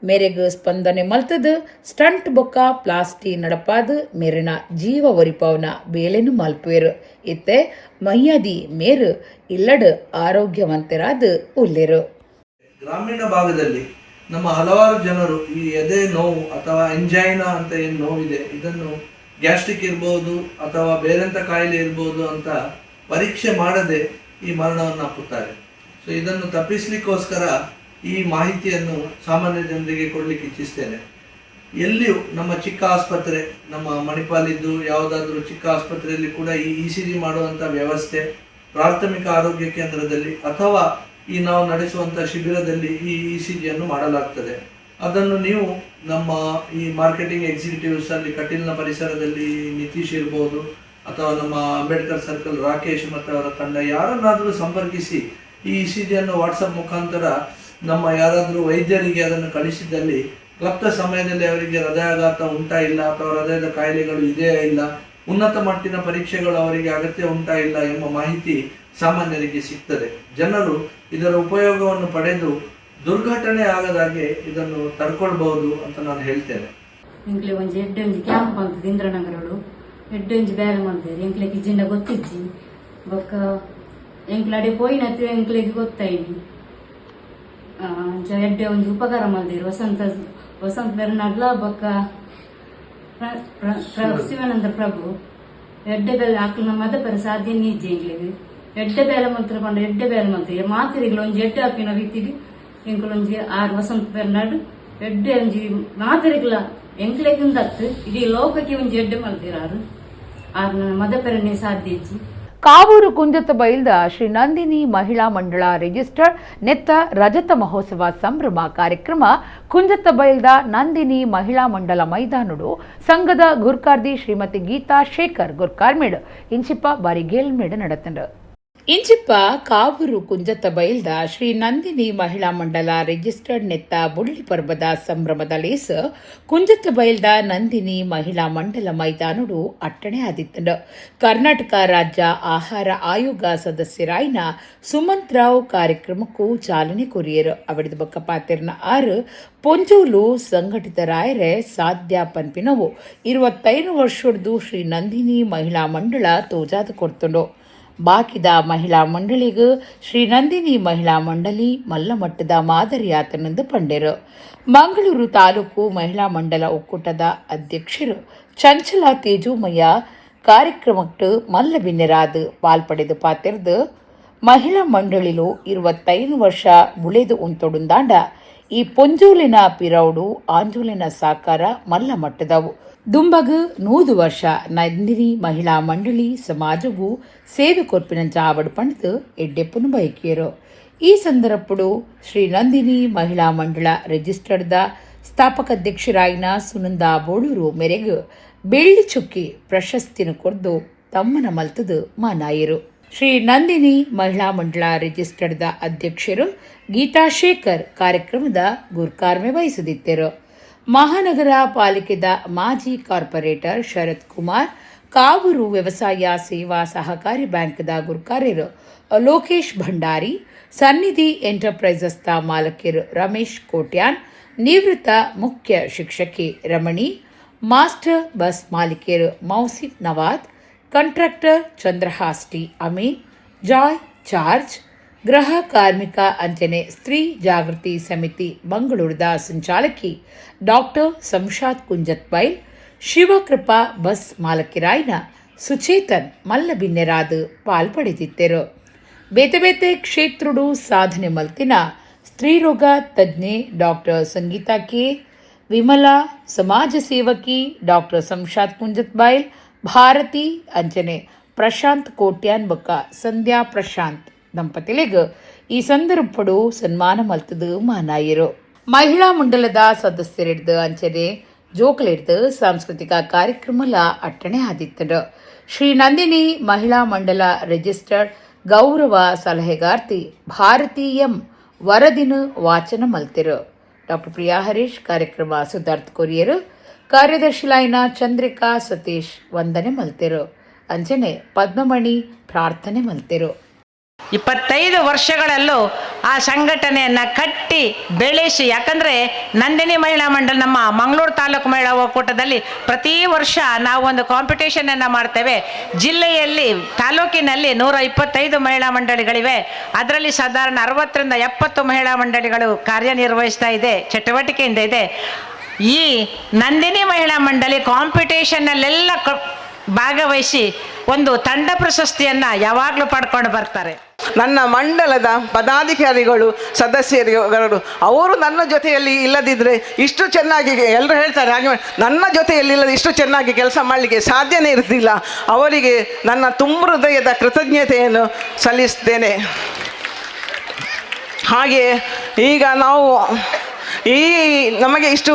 ಮೆರೆಗು ಸ್ಪಂದನೆ ಮಲ್ತದು ಸ್ಟಂಟ್ ಬೊಕ್ಕ ಪ್ಲಾಸ್ಟಿ ನಡಪಾದು ಮೆರೆನ ಜೀವ ಒರಿಪವನ ಬೇಲೆನು ಮಲ್ಪುವೆರು. ಇತ್ತೆ ಮಯ್ಯಾದಿ ಮೇರು ಇಲ್ಲಡು ಆರೋಗ್ಯವಂತರಾದ ಉಲ್ಲೆರು. ಗ್ರಾಮೀಣ ಭಾಗದಲ್ಲಿ ನಮ್ಮ ಹಲವಾರು ಜನರು ಈ ಎದೆ ನೋವು ಅಥವಾ ಎಂಜೈನಾ ಅಂತ ಏನು ನೋವಿದೆ, ಇದನ್ನು ಗ್ಯಾಸ್ಟ್ರಿಕ್ ಇರ್ಬೋದು ಅಥವಾ ಬೇರೆಂಥ ಕಾಯಿಲೆ ಇರ್ಬೋದು ಅಂತ ಪರೀಕ್ಷೆ ಮಾಡದೆ ಈ ಮರಣವನ್ನು ಅಪ್ಪುತ್ತಾರೆ. ಸೊ ಇದನ್ನು ತಪ್ಪಿಸಲಿಕ್ಕೋಸ್ಕರ ಈ ಮಾಹಿತಿಯನ್ನು ಸಾಮಾನ್ಯ ಜನರಿಗೆ ಕೊಡಲಿಕ್ಕೆ ಇಚ್ಛಿಸ್ತೇನೆ. ಎಲ್ಲಿಯೂ ನಮ್ಮ ಚಿಕ್ಕ ಆಸ್ಪತ್ರೆ, ನಮ್ಮ ಮಣಿಪಾಲಿದ್ದು ಯಾವುದಾದ್ರೂ ಚಿಕ್ಕ ಆಸ್ಪತ್ರೆಯಲ್ಲಿ ಕೂಡ ಈ ಇ ಸಿ ಜಿ ಮಾಡುವಂಥ ವ್ಯವಸ್ಥೆ ಪ್ರಾಥಮಿಕ ಆರೋಗ್ಯ ಕೇಂದ್ರದಲ್ಲಿ ಅಥವಾ ಈ ನಾವು ನಡೆಸುವಂಥ ಶಿಬಿರದಲ್ಲಿ ಈ ಇ ಸಿ ಜಿಯನ್ನು ಮಾಡಲಾಗ್ತದೆ. ಅದನ್ನು ನೀವು ನಮ್ಮ ಈ ಮಾರ್ಕೆಟಿಂಗ್ ಎಕ್ಸಿಕ್ಯೂಟಿವ್ಸ್ ಅಲ್ಲಿ ಕಟೀಲ್ನ ಪರಿಸರದಲ್ಲಿ ನಿತೀಶ್ ಇರ್ಬೋದು ಅಥವಾ ನಮ್ಮ ಅಂಬೇಡ್ಕರ್ ಸರ್ಕಲ್ ರಾಕೇಶ್ ಮತ್ತು ಅವರ ತಂಡ ಯಾರನ್ನಾದರೂ ಸಂಪರ್ಕಿಸಿ ಈ ಇ ಸಿ ಜಿಯನ್ನು ವಾಟ್ಸಪ್ ಮುಖಾಂತರ ನಮ್ಮ ಯಾರಾದರೂ ವೈದ್ಯರಿಗೆ ಅದನ್ನು ಕಳಿಸಿದಲ್ಲಿ ಕ್ಲಪ್ತ ಸಮಯದಲ್ಲಿ ಅವರಿಗೆ ಹೃದಯಾಘಾತ ಉಂಟಾ ಇಲ್ಲ ಅಥವಾ ಹೃದಯದ ಕಾಯಿಲೆಗಳು ಇದೆಯಾ ಇಲ್ಲ, ಉನ್ನತ ಮಟ್ಟಿನ ಪರೀಕ್ಷೆಗಳು ಅವರಿಗೆ ಅಗತ್ಯ ಉಂಟಾ ಇಲ್ಲ ಎಂಬ ಮಾಹಿತಿ ಸಾಮಾನ್ಯರಿಗೆ ಸಿಗ್ತದೆ. ಜನರು ಇದರ ಉಪಯೋಗವನ್ನು ಪಡೆದು ದುರ್ಘಟನೆ ಆಗದಾಗೆ ಇದನ್ನು ತಡ್ಕೊಳ್ಬಹುದು ಅಂತ ನಾನು ಹೇಳ್ತೇನೆ. ಎಂಕ್ಲೆ ಒಂಜಿ ಎಡ್ಡೆ ಒಂಜಿ ಕ್ಯಾಂಪ್ ಬಂತದ್ದು ಇಂದ್ರನಗರಡು ಎಡ್ಡೆ ಒಂಜಿ ಬೇಲೆ ಮಂತೇರಿ ಎಂಕ್ಲೆ ಕಿಜಿಂಡ ಗೊತ್ತಿಜ್ಜಿ ಬೊಕ್ಕ ಎಂಕ್ಲ ಅಡೆ ಪೋಯಿನತ್ತು ಎಂಕ್ಲೆಗ್ ಗೊತ್ತಾಯಿನಿ ಅಂಚ ಎಡ್ಡೆ ಒಂಜಿ ಉಪಕಾರ ಮಲ್ದೇರು ವಸಂತ ವಸಂತ ಬೆರ್ನಾಡ್ಲ ಬೊಕ್ಕ ಶಿವಾನಂದ ಪ್ರಭು ಎಡ್ಡೆ ಬೇಲೆ ಅಕ್ಲೆನ ಮದಪೆರೆ ಸಾಧ್ಯ ಇಜ್ಜಿ ಎಂಕ್ಲೆಗ್ ಎಡ್ಡೆ ಬೇಲೆ ಮಂತ್ರ ಪಂಡ ಎಡ್ಡೆ ಬೇಲೆ ಮಂತ್ರಿ ಮಾತೆರೆಗ್ಲ ಒಂಜಿ ಎಡ್ಡೆ ಆಪಿನ ರೀತಿಡ್ ಎಂಕುಲೊಂಜಿ ಆರ್ ವಸಂತ ಬೆರ್ನಾಡ್ ಎಡ್ಡೆ ಒಂಜಿ ಮಾತೆರೆಗ್ಲ ಎಂಕ್ಲೆಗಿಂದತ್ತು ಇಡೀ ಲೋಕಕ್ಕೆ ಒಂಜಿ ಎಡ್ಡೆ ಮಲ್ತಿರಾರು ಆರ್ ಮದಪೆರನೆ ಸಾಧ್ಯ ಇಜ್ಜಿ. ಕಾವೂರು ಕುಂಜತ್ತ ಬೈಲ್ದ ಶ್ರೀ ನಂದಿನಿ ಮಹಿಳಾ ಮಂಡಳ ರಿಜಿಸ್ಟರ್ ನೆತ್ತ ರಜತ ಮಹೋತ್ಸವ ಸಂಭ್ರಮ ಕಾರ್ಯಕ್ರಮ ಕುಂಜತ್ತ ಬೈಲ್ದ ನಂದಿನಿ ಮಹಿಳಾ ಮಂಡಲ ಮೈದಾನುಡು ಸಂಘದ ಗುರ್ಕಾರ್ದಿ ಶ್ರೀಮತಿ ಗೀತಾ ಶೇಖರ್ ಗುರ್ಕಾರ್ಮೇಡ್ ಇಂಚಿಪ್ಪ ಬಾರಿಗೇಲ್ಮೇಡ್ ನಡತಂಡು. ಇಂಚಿಪ್ಪ ಕಾವೂರು ಕುಂಜತ್ತ ಬೈಲ್ದ ಶ್ರೀ ನಂದಿನಿ ಮಹಿಳಾ ಮಂಡಲ ರಿಜಿಸ್ಟರ್ಡ್ ನೆತ್ತ ಬುಳ್ಳಿ ಪರ್ಬದ ಸಂಭ್ರಮದ ಲೇಸ್ ಕುಂಜತ್ತ ಬೈಲ್ದ ನಂದಿನಿ ಮಹಿಳಾ ಮಂಡಲ ಮೈದಾನುಡು ಅಟ್ಟಣೆ ಆದಿತ್ತಂಡು. ಕರ್ನಾಟಕ ರಾಜ್ಯ ಆಹಾರ ಆಯೋಗ ಸದಸ್ಯರಾಯಿನ ಸುಮಂತ್ ರಾವ್ ಕಾರ್ಯಕ್ರಮಕ್ಕೂ ಚಾಲನೆ ಕೊರಿಯರು. ಅವಡಿದ ಬೊಕ್ಕ ಪಾತೆರ್ನ ಆರು ಪೊಂಜೋಲು ಸಂಘಟಿತರಾಯರೆ ಸಾಧ್ಯ ಪನ್ಪಿನವು 25 ವರ್ಷದ್ದು ಶ್ರೀ ನಂದಿನಿ ಮಹಿಳಾ ಮಂಡಳ ತೋಜಾದ ಕೊಡ್ತುಂಡು. ಬಾಕಿದ ಮಹಿಳಾ ಮಂಡಳಿಗೂ ಶ್ರೀ ನಂದಿನಿ ಮಹಿಳಾ ಮಂಡಳಿ ಮಲ್ಲಮಟ್ಟದ ಮಾದರಿಯಾತನೆಂದು ಪಂಡೆರು. ಮಂಗಳೂರು ತಾಲೂಕು ಮಹಿಳಾ ಮಂಡಲ ಒಕ್ಕೂಟದ ಅಧ್ಯಕ್ಷರು ಚಂಚಲ ತೇಜೋಮಯ್ಯ ಕಾರ್ಯಕ್ರಮಕ್ಕೆ ಮಲ್ಲ ಬಿನ್ನೆರಾದ ಪಾಲ್ಪಡೆದು ಪಾತೆರ್ದು ಮಹಿಳಾ ಮಂಡಳಿಲು 25 ವರ್ಷ ಬುಳೆದು ಉಂತೊಡುಂದಾಂಡ ಈ ಪೊಂಜೋಲಿನ ಪಿರೌಡು ಆಂಜೋಲಿನ ಸಾಕಾರ ಮಲ್ಲ ಮಟ್ಟದವು. ದುಂಬಗು 100 ವರ್ಷ ನಂದಿನಿ ಮಹಿಳಾ ಮಂಡಳಿ ಸಮಾಜಗೂ ಸೇವೆ ಕೊರ್ಪಿನ ಜಾವಡ್ ಪಂಡ್ದು ಎಡ್ಡೆಪ್ಪುನು ಬಯಕಿಯರು. ಈ ಸಂದರ್ಭಡು ಶ್ರೀ ನಂದಿನಿ ಮಹಿಳಾ ಮಂಡಳ ರಿಜಿಸ್ಟರ್ದ ಸ್ಥಾಪಕಾಧ್ಯಕ್ಷರಾಯಿನ ಸುನಂದಾ ಬೋಳೂರು ಮೇರೆಗೆ ಬೆಳ್ಳಿ ಚುಕ್ಕಿ ಪ್ರಶಸ್ತಿನ ಕೊರ್ದು ತಮ್ಮನ ಮಲ್ತದು ಮಾನಾಯರು. ಶ್ರೀ ನಂದಿನಿ ಮಹಿಳಾ ಮಂಡಳ ರಿಜಿಸ್ಟರ್ದ ಅಧ್ಯಕ್ಷರು ಗೀತಾ ಶೇಖರ್ ಕಾರ್ಯಕ್ರಮದ ಗುರ್ಕಾರ್ಮೆ ವಹಿಸದಿದ್ದರು. ಮಹಾನಗರ ಪಾಲಿಕೆದ ಮಾಜಿ ಕಾರ್ಪೊರೇಟರ್ ಶರತ್ ಕುಮಾರ್, ಕಾವೂರು ವ್ಯವಸಾಯ ಸೇವಾ ಸಹಕಾರಿ ಬ್ಯಾಂಕ್ದ ಗುರ್ಕಾರ್ಯರು ಲೋಕೇಶ್ ಭಂಡಾರಿ, ಸನ್ನಿಧಿ ಎಂಟರ್ಪ್ರೈಸಸ್ದ ಮಾಲಕಿಯರು ರಮೇಶ್ ಕೋಟ್ಯಾನ್, ನಿವೃತ್ತ ಮುಖ್ಯ ಶಿಕ್ಷಕಿ ರಮಣಿ, ಮಾಸ್ಟರ್ ಬಸ್ ಮಾಲೀಕರು Mausif Nawad, contractor Chandrahas T Amin, Joy George, ಗೃಹ ಕಾರ್ಮಿಕ ಅಂಚನೆ ಸ್ತ್ರೀ ಜಾಗೃತಿ ಸಮಿತಿ ಮಂಗಳೂರದ ಸಂಚಾಲಕಿ ಡಾಕ್ಟರ್ ಸಂಶಾದ್ ಕುಂಜತ್ ಬೈಲ್, ಶಿವಕೃಪಾ ಬಸ್ ಮಾಲಕಿರಾಯ್ನ ಸುಚೇತನ್ ಮಲ್ಲಬಿನ್ನೆರಾದ ಪಾಲ್ಪಡೆದಿದ್ದರು. ಬೇತೆ ಬೇತೆ ಕ್ಷೇತ್ರಡು ಸಾಧನೆ ಮಲ್ತಿನ ಸ್ತ್ರೀರೋಗ ತಜ್ಞೆ ಡಾಕ್ಟರ್ ಸಂಗೀತಾ ಕೆ, ವಿಮಲಾ ಸಮಾಜ ಸೇವಕಿ ಡಾಕ್ಟರ್ ಸಂಶಾದ್ ಕುಂಜತ್ ಬೈಲ್, ಭಾರತಿ ಅಂಚನೆ ಪ್ರಶಾಂತ್ ಕೋಟ್ಯಾನ್ ಬೊಕ್ಕ ಸಂಧ್ಯಾ ಪ್ರಶಾಂತ್ ದಂಪತಿಲಿಗ್ ಈ ಸಂದರ್ಭಡು ಸನ್ಮಾನ ಮಲ್ತದು ಮಾನಾಯರು. ಮಹಿಳಾ ಮಂಡಲದ ಸದಸ್ಯರಿಡ್ದು ಅಂಚನೆ ಜೋಕಲಿಡ್ದು ಸಾಂಸ್ಕೃತಿಕ ಕಾರ್ಯಕ್ರಮಲ ಅಟ್ಟಣೆ ಆದಿತ್ತರು. ಶ್ರೀ ನಂದಿನಿ ಮಹಿಳಾ ಮಂಡಲ ರಿಜಿಸ್ಟರ್ಡ್ ಗೌರವ ಸಲಹೆಗಾರ್ತಿ ಭಾರತಿ ಎಂ ವರದಿನ ವಾಚನ ಮಲ್ತಿರು. ಡಾಕ್ಟರ್ ಪ್ರಿಯಾ ಹರೀಶ್ ಕಾರ್ಯಕ್ರಮ ಸುಧಾರ್ಥ ಕೊರಿಯರು. ಕಾರ್ಯದರ್ಶಿ ಲಾಯ್ನ ಚಂದ್ರಿಕಾ ಸತೀಶ್ ವಂದನೆ ಮಲ್ತಿರು. ಅಂಚನೆ ಪದ್ಮಮಣಿ ಪ್ರಾರ್ಥನೆ ಮಲ್ತಿರು. 25 ವರ್ಷಗಳಲ್ಲೂ ಆ ಸಂಘಟನೆಯನ್ನು ಕಟ್ಟಿ ಬೆಳೆಸಿ, ಯಾಕಂದರೆ ನಂದಿನಿ ಮಹಿಳಾ ಮಂಡಳ ನಮ್ಮ ಮಂಗಳೂರು ತಾಲೂಕು ಮಹಿಳಾ ಒಕ್ಕೂಟದಲ್ಲಿ ಪ್ರತಿ ವರ್ಷ ನಾವು ಒಂದು ಕಾಂಪಿಟೇಷನನ್ನು ಮಾಡ್ತೇವೆ. ಜಿಲ್ಲೆಯಲ್ಲಿ ತಾಲೂಕಿನಲ್ಲಿ 125 ಮಹಿಳಾ ಮಂಡಳಿಗಳಿವೆ. ಅದರಲ್ಲಿ ಸಾಧಾರಣ 60ರಿಂದ 70 ಮಹಿಳಾ ಮಂಡಳಿಗಳು ಕಾರ್ಯನಿರ್ವಹಿಸ್ತಾ ಇದೆ, ಚಟುವಟಿಕೆಯಿಂದ ಇದೆ. ಈ ನಂದಿನಿ ಮಹಿಳಾ ಮಂಡಳಿ ಕಾಂಪಿಟೇಷನ್ನಲ್ಲೆಲ್ಲ ಭಾಗವಹಿಸಿ ಒಂದು ತಂಡ ಪ್ರಶಸ್ತಿಯನ್ನು ಯಾವಾಗಲೂ ಪಡ್ಕೊಂಡು ಬರ್ತಾರೆ. ನನ್ನ ಮಂಡಲದ ಪದಾಧಿಕಾರಿಗಳು, ಸದಸ್ಯರುಗಳು ಅವರು ನನ್ನ ಜೊತೆಯಲ್ಲಿ ಇಲ್ಲದಿದ್ದರೆ ಇಷ್ಟು ಚೆನ್ನಾಗಿ ಎಲ್ಲರೂ ಹೇಳ್ತಾರೆ, ಹಾಗೆ ನನ್ನ ಜೊತೆಯಲ್ಲಿ ಇಲ್ಲದೆ ಇಷ್ಟು ಚೆನ್ನಾಗಿ ಕೆಲಸ ಮಾಡಲಿಕ್ಕೆ ಸಾಧ್ಯನೇ ಇರ್ತಿಲ್ಲ. ಅವರಿಗೆ ನನ್ನ ತುಂಬ ಹೃದಯದ ಕೃತಜ್ಞತೆಯನ್ನು ಸಲ್ಲಿಸ್ತೇನೆ. ಹಾಗೆ ಈಗ ನಾವು ಈ ನಮಗೆ ಇಷ್ಟು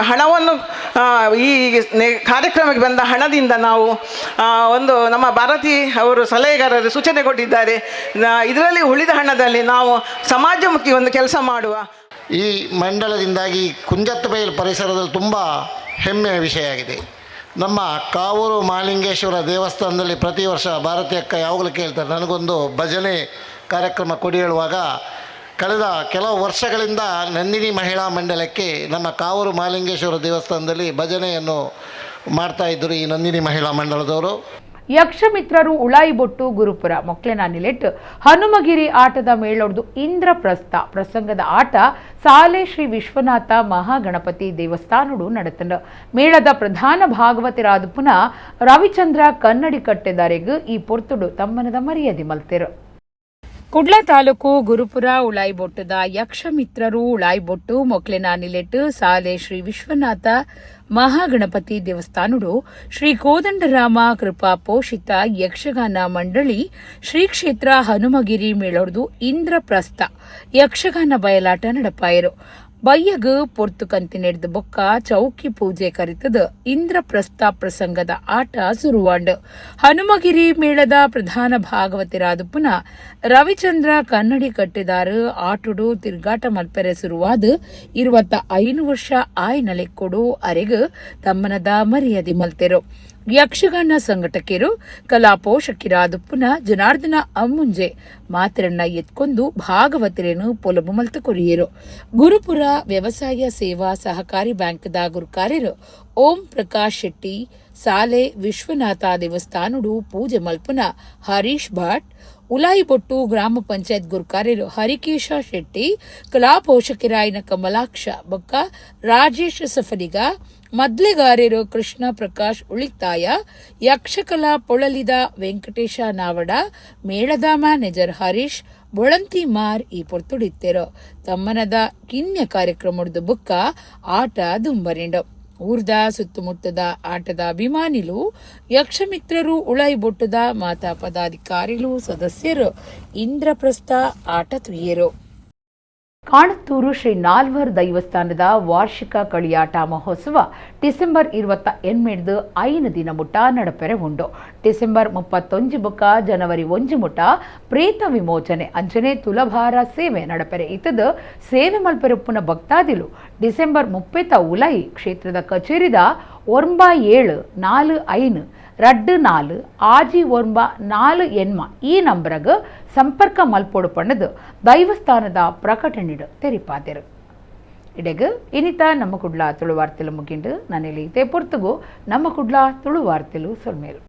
ಹಣವನ್ನು ಈ ಕಾರ್ಯಕ್ರಮಕ್ಕೆ ಬಂದ ಹಣದಿಂದ ನಾವು ಒಂದು ನಮ್ಮ ಭಾರತಿ ಅವರು ಸಲಹೆಗಾರರು ಸೂಚನೆ ಕೊಟ್ಟಿದ್ದಾರೆ, ಇದರಲ್ಲಿ ಉಳಿದ ಹಣದಲ್ಲಿ ನಾವು ಸಮಾಜಮುಖಿ ಒಂದು ಕೆಲಸ ಮಾಡುವ. ಈ ಮಂಡಲದಿಂದಾಗಿ ಕುಂಜತ್ತಬೈಲ್ ಪರಿಸರದಲ್ಲಿ ತುಂಬ ಹೆಮ್ಮೆಯ ವಿಷಯ ಆಗಿದೆ. ನಮ್ಮ ಕಾವೂರು ಮಹಾಲಿಂಗೇಶ್ವರ ದೇವಸ್ಥಾನದಲ್ಲಿ ಪ್ರತಿ ವರ್ಷ ಭಾರತಿ ಅಕ್ಕ ಯಾವಾಗಲೂ ಕೇಳ್ತಾರೆ, ನನಗೊಂದು ಭಜನೆ ಕಾರ್ಯಕ್ರಮ ಕೊಡಿ ಹೇಳುವಾಗ ಕಳೆದ ಕೆಲವು ವರ್ಷಗಳಿಂದ ನಂದಿನಿ ಮಹಿಳಾ ಮಂಡಲಕ್ಕೆ ನಮ್ಮ ಕಾವೂರು ಮಹಾಲಿಂಗೇಶ್ವರ ದೇವಸ್ಥಾನದಲ್ಲಿ ಭಜನೆಯನ್ನು ಮಾಡ್ತಾಯಿದ್ದರು ಈ ನಂದಿನಿ ಮಹಿಳಾ ಮಂಡಲದವರು. ಯಕ್ಷಮಿತ್ರರು ಉಳಾಯಿಬೊಟ್ಟು ಗುರುಪುರ ಮೊಕ್ಲೆನ ನಿಲೆಟ್ ಹನುಮಗಿರಿ ಆಟದ ಮೇಳೊಡ್ದು ಇಂದ್ರಪ್ರಸ್ಥ ಪ್ರಸಂಗದ ಆಟ ಸಾಲೆ ಶ್ರೀ ವಿಶ್ವನಾಥ ಮಹಾಗಣಪತಿ ದೇವಸ್ಥಾನಡು ನಡೆತಂಡ. ಮೇಳದ ಪ್ರಧಾನ ಭಾಗವತರಾದ ಪುನಃ ರವಿಚಂದ್ರ ಕನ್ನಡಿ ಕಟ್ಟೆದಾರೆಗ್ ಈ ಪೊರ್ತುಡು ತಮ್ಮನದ ಮರ್ಯಾದೆ ಮಲ್ತೆರು. ಕುಡ್ಲ ತಾಲೂಕು ಗುರುಪುರ ಉಳಾಯಿಬೊಟ್ಟದ ಯಕ್ಷಮಿತ್ರರು ಉಳಾಯಿಬೊಟ್ಟು ಮೊಕ್ಲೆನ ನಿಲೆಟ್ ಸಾಲೆ ಶ್ರೀ ವಿಶ್ವನಾಥ ಮಹಾಗಣಪತಿ ದೇವಸ್ಥಾನಡು ಶ್ರೀ ಕೋದಂಡರಾಮ ಕೃಪಾ ಪೋಷಿತ ಯಕ್ಷಗಾನ ಮಂಡಳಿ ಶ್ರೀ ಕ್ಷೇತ್ರ ಹನುಮಗಿರಿ ಮೇಳೊಡ್ದು ಇಂದ್ರಪ್ರಸ್ಥ ಯಕ್ಷಗಾನ ಬಯಲಾಟ ನಡಪಾಯರು. ಬಯ್ಯಗ್ ಪೊರ್ತು ಕಂತಿನೆಡ್ದು ಬೊಕ್ಕ ಚೌಕಿ ಪೂಜೆ ಕರಿತದ ಇಂದ್ರಪ್ರಸ್ಥ ಪ್ರಸಂಗದ ಆಟ ಸುರುವಾಂಡ್. ಹನುಮಗಿರಿ ಮೇಳದ ಪ್ರಧಾನ ಭಾಗವತರಾದ ಪುನಃ ರವಿಚಂದ್ರ ಕನ್ನಡಿ ಕಟ್ಟೆದಾರು ಆಟುಡು ತಿರ್ಗಾಟ ಮಲ್ಪೆರೆ ಸುರುವಾದ 25 ವರ್ಷ ಆಯ್ನಲೆಕ್ಕೊಡು ಅರೆಗ್ ತಮ್ಮನದ ಮರ್ಯಾದೆ ಮಲ್ತೆರು. ಯಕ್ಷಗಾನ ಸಂಘಟಕರು ಕಲಾ ಪೋಷಕಿರಾದ ಪುನಃ ಜನಾರ್ದನ ಅಮ್ಮುಂಜೆ ಮಾತ್ರನ್ನ ಎತ್ಕೊಂಡು ಭಾಗವತರೇನು ಪೊಲಬು ಮಲ್ತ ಕೊರಿಯರು. ಗುರುಪುರ ವ್ಯವಸಾಯ ಸೇವಾ ಸಹಕಾರಿ ಬ್ಯಾಂಕ್ದ ಗುರುಕಾರ್ಯರು ಓಂ ಪ್ರಕಾಶ್ ಶೆಟ್ಟಿ, ಸಾಲೆ ವಿಶ್ವನಾಥ ದೇವಸ್ಥಾನಡು ಪೂಜೆ ಮಲ್ಪುನ ಹರೀಶ್ ಭಟ್, ಉಲಾಯಿಬೊಟ್ಟು ಗ್ರಾಮ ಪಂಚಾಯತ್ ಗುರುಕಾರ್ಯರು ಹರಿಕೇಶ ಶೆಟ್ಟಿ, ಕಲಾ ಪೋಷಕರಾಯನ ಕಮಲಾಕ್ಷ ಬೊಕ್ಕ ರಾಜೇಶ್ ಸಫಲಿಗ, ಮದ್ಲೆಗಾರ್ಯರು ಕೃಷ್ಣ ಪ್ರಕಾಶ್ ಉಳಿತಾಯ, ಯಕ್ಷಕಲಾ ಪೊಳಲಿದ ವೆಂಕಟೇಶ ನಾವಡ, ಮೇಳದ ಮ್ಯಾನೇಜರ್ ಹರೀಶ್ ಬೊಳಂತಿ ಮಾರ್ ಈ ಪೊರ್ತುಡಿತ್ತೆರು. ತಮ್ಮನದ ಕಿನ್ಯ ಕಾರ್ಯಕ್ರಮದ ಬುಕ್ಕ ಆಟ ದುಂಬರಿಂಡು. ಊರ್ದ ಸುತ್ತಮುತ್ತದ ಆಟದ ಅಭಿಮಾನಿಲು ಯಕ್ಷಮಿತ್ರರು ಉಳಾಯಿಬೊಟ್ಟದ ಮಾತಾ ಪದಾಧಿಕಾರಿಲು ಸದಸ್ಯರು ಇಂದ್ರಪ್ರಸ್ಥ ಆಟ ತುಯ್ಯರು. ಕಾಣತ್ತೂರು ಶ್ರೀ ನಾಲ್ವರ್ ದೈವಸ್ಥಾನದ ವಾರ್ಷಿಕ ಕಳಿಯಾಟ ಮಹೋತ್ಸವ ಡಿಸೆಂಬರ್ 28 5 ದಿನ ಮುಟ್ಟ ನಡಪೆರೆ ಉಂಡು. ಡಿಸೆಂಬರ್ 31 ಬೊಕ್ಕ ಜನವರಿ 1 ಮುಟ್ಟ ಪ್ರೇತ ವಿಮೋಚನೆ ಅಂಚನೆ ತುಲಭಾರ ಸೇವೆ ನಡಪೆರೆ ಇತ್ತದ ಸೇವೆ ಮಲ್ಪೆರಪ್ಪುನ ಭಕ್ತಾದಿಲು ಡಿಸೆಂಬರ್ 30 ಉಲೈ ಕ್ಷೇತ್ರದ ಕಚೇರಿದ 9 7 4 5 2 4 6 9 4 8 ಈ ನಂಬರಗ್ ಸಂಪರ್ಕ ಮಲ್ಪೋಡು ಪಣ್ಣದು ದೈವಸ್ಥಾನದ ಪ್ರಕಟಣೆಡು ತೆರಿಪಾದೆರು. ಇಡೆಗ್ ಇನಿತ ನಮ್ಮ ಕುಡ್ಲ ತುಳುವಾರ್ತೆಲು ಮುಗಿಂಡು. ನನ್ನೆಲ್ಲಿ ಇತೇ ಪೊರ್ತುಗು ನಮ್ಮ ಕುಡ್ಲ ತುಳುವಾರ್ತೆಲು ಸೊಲ್ಮೇಲು.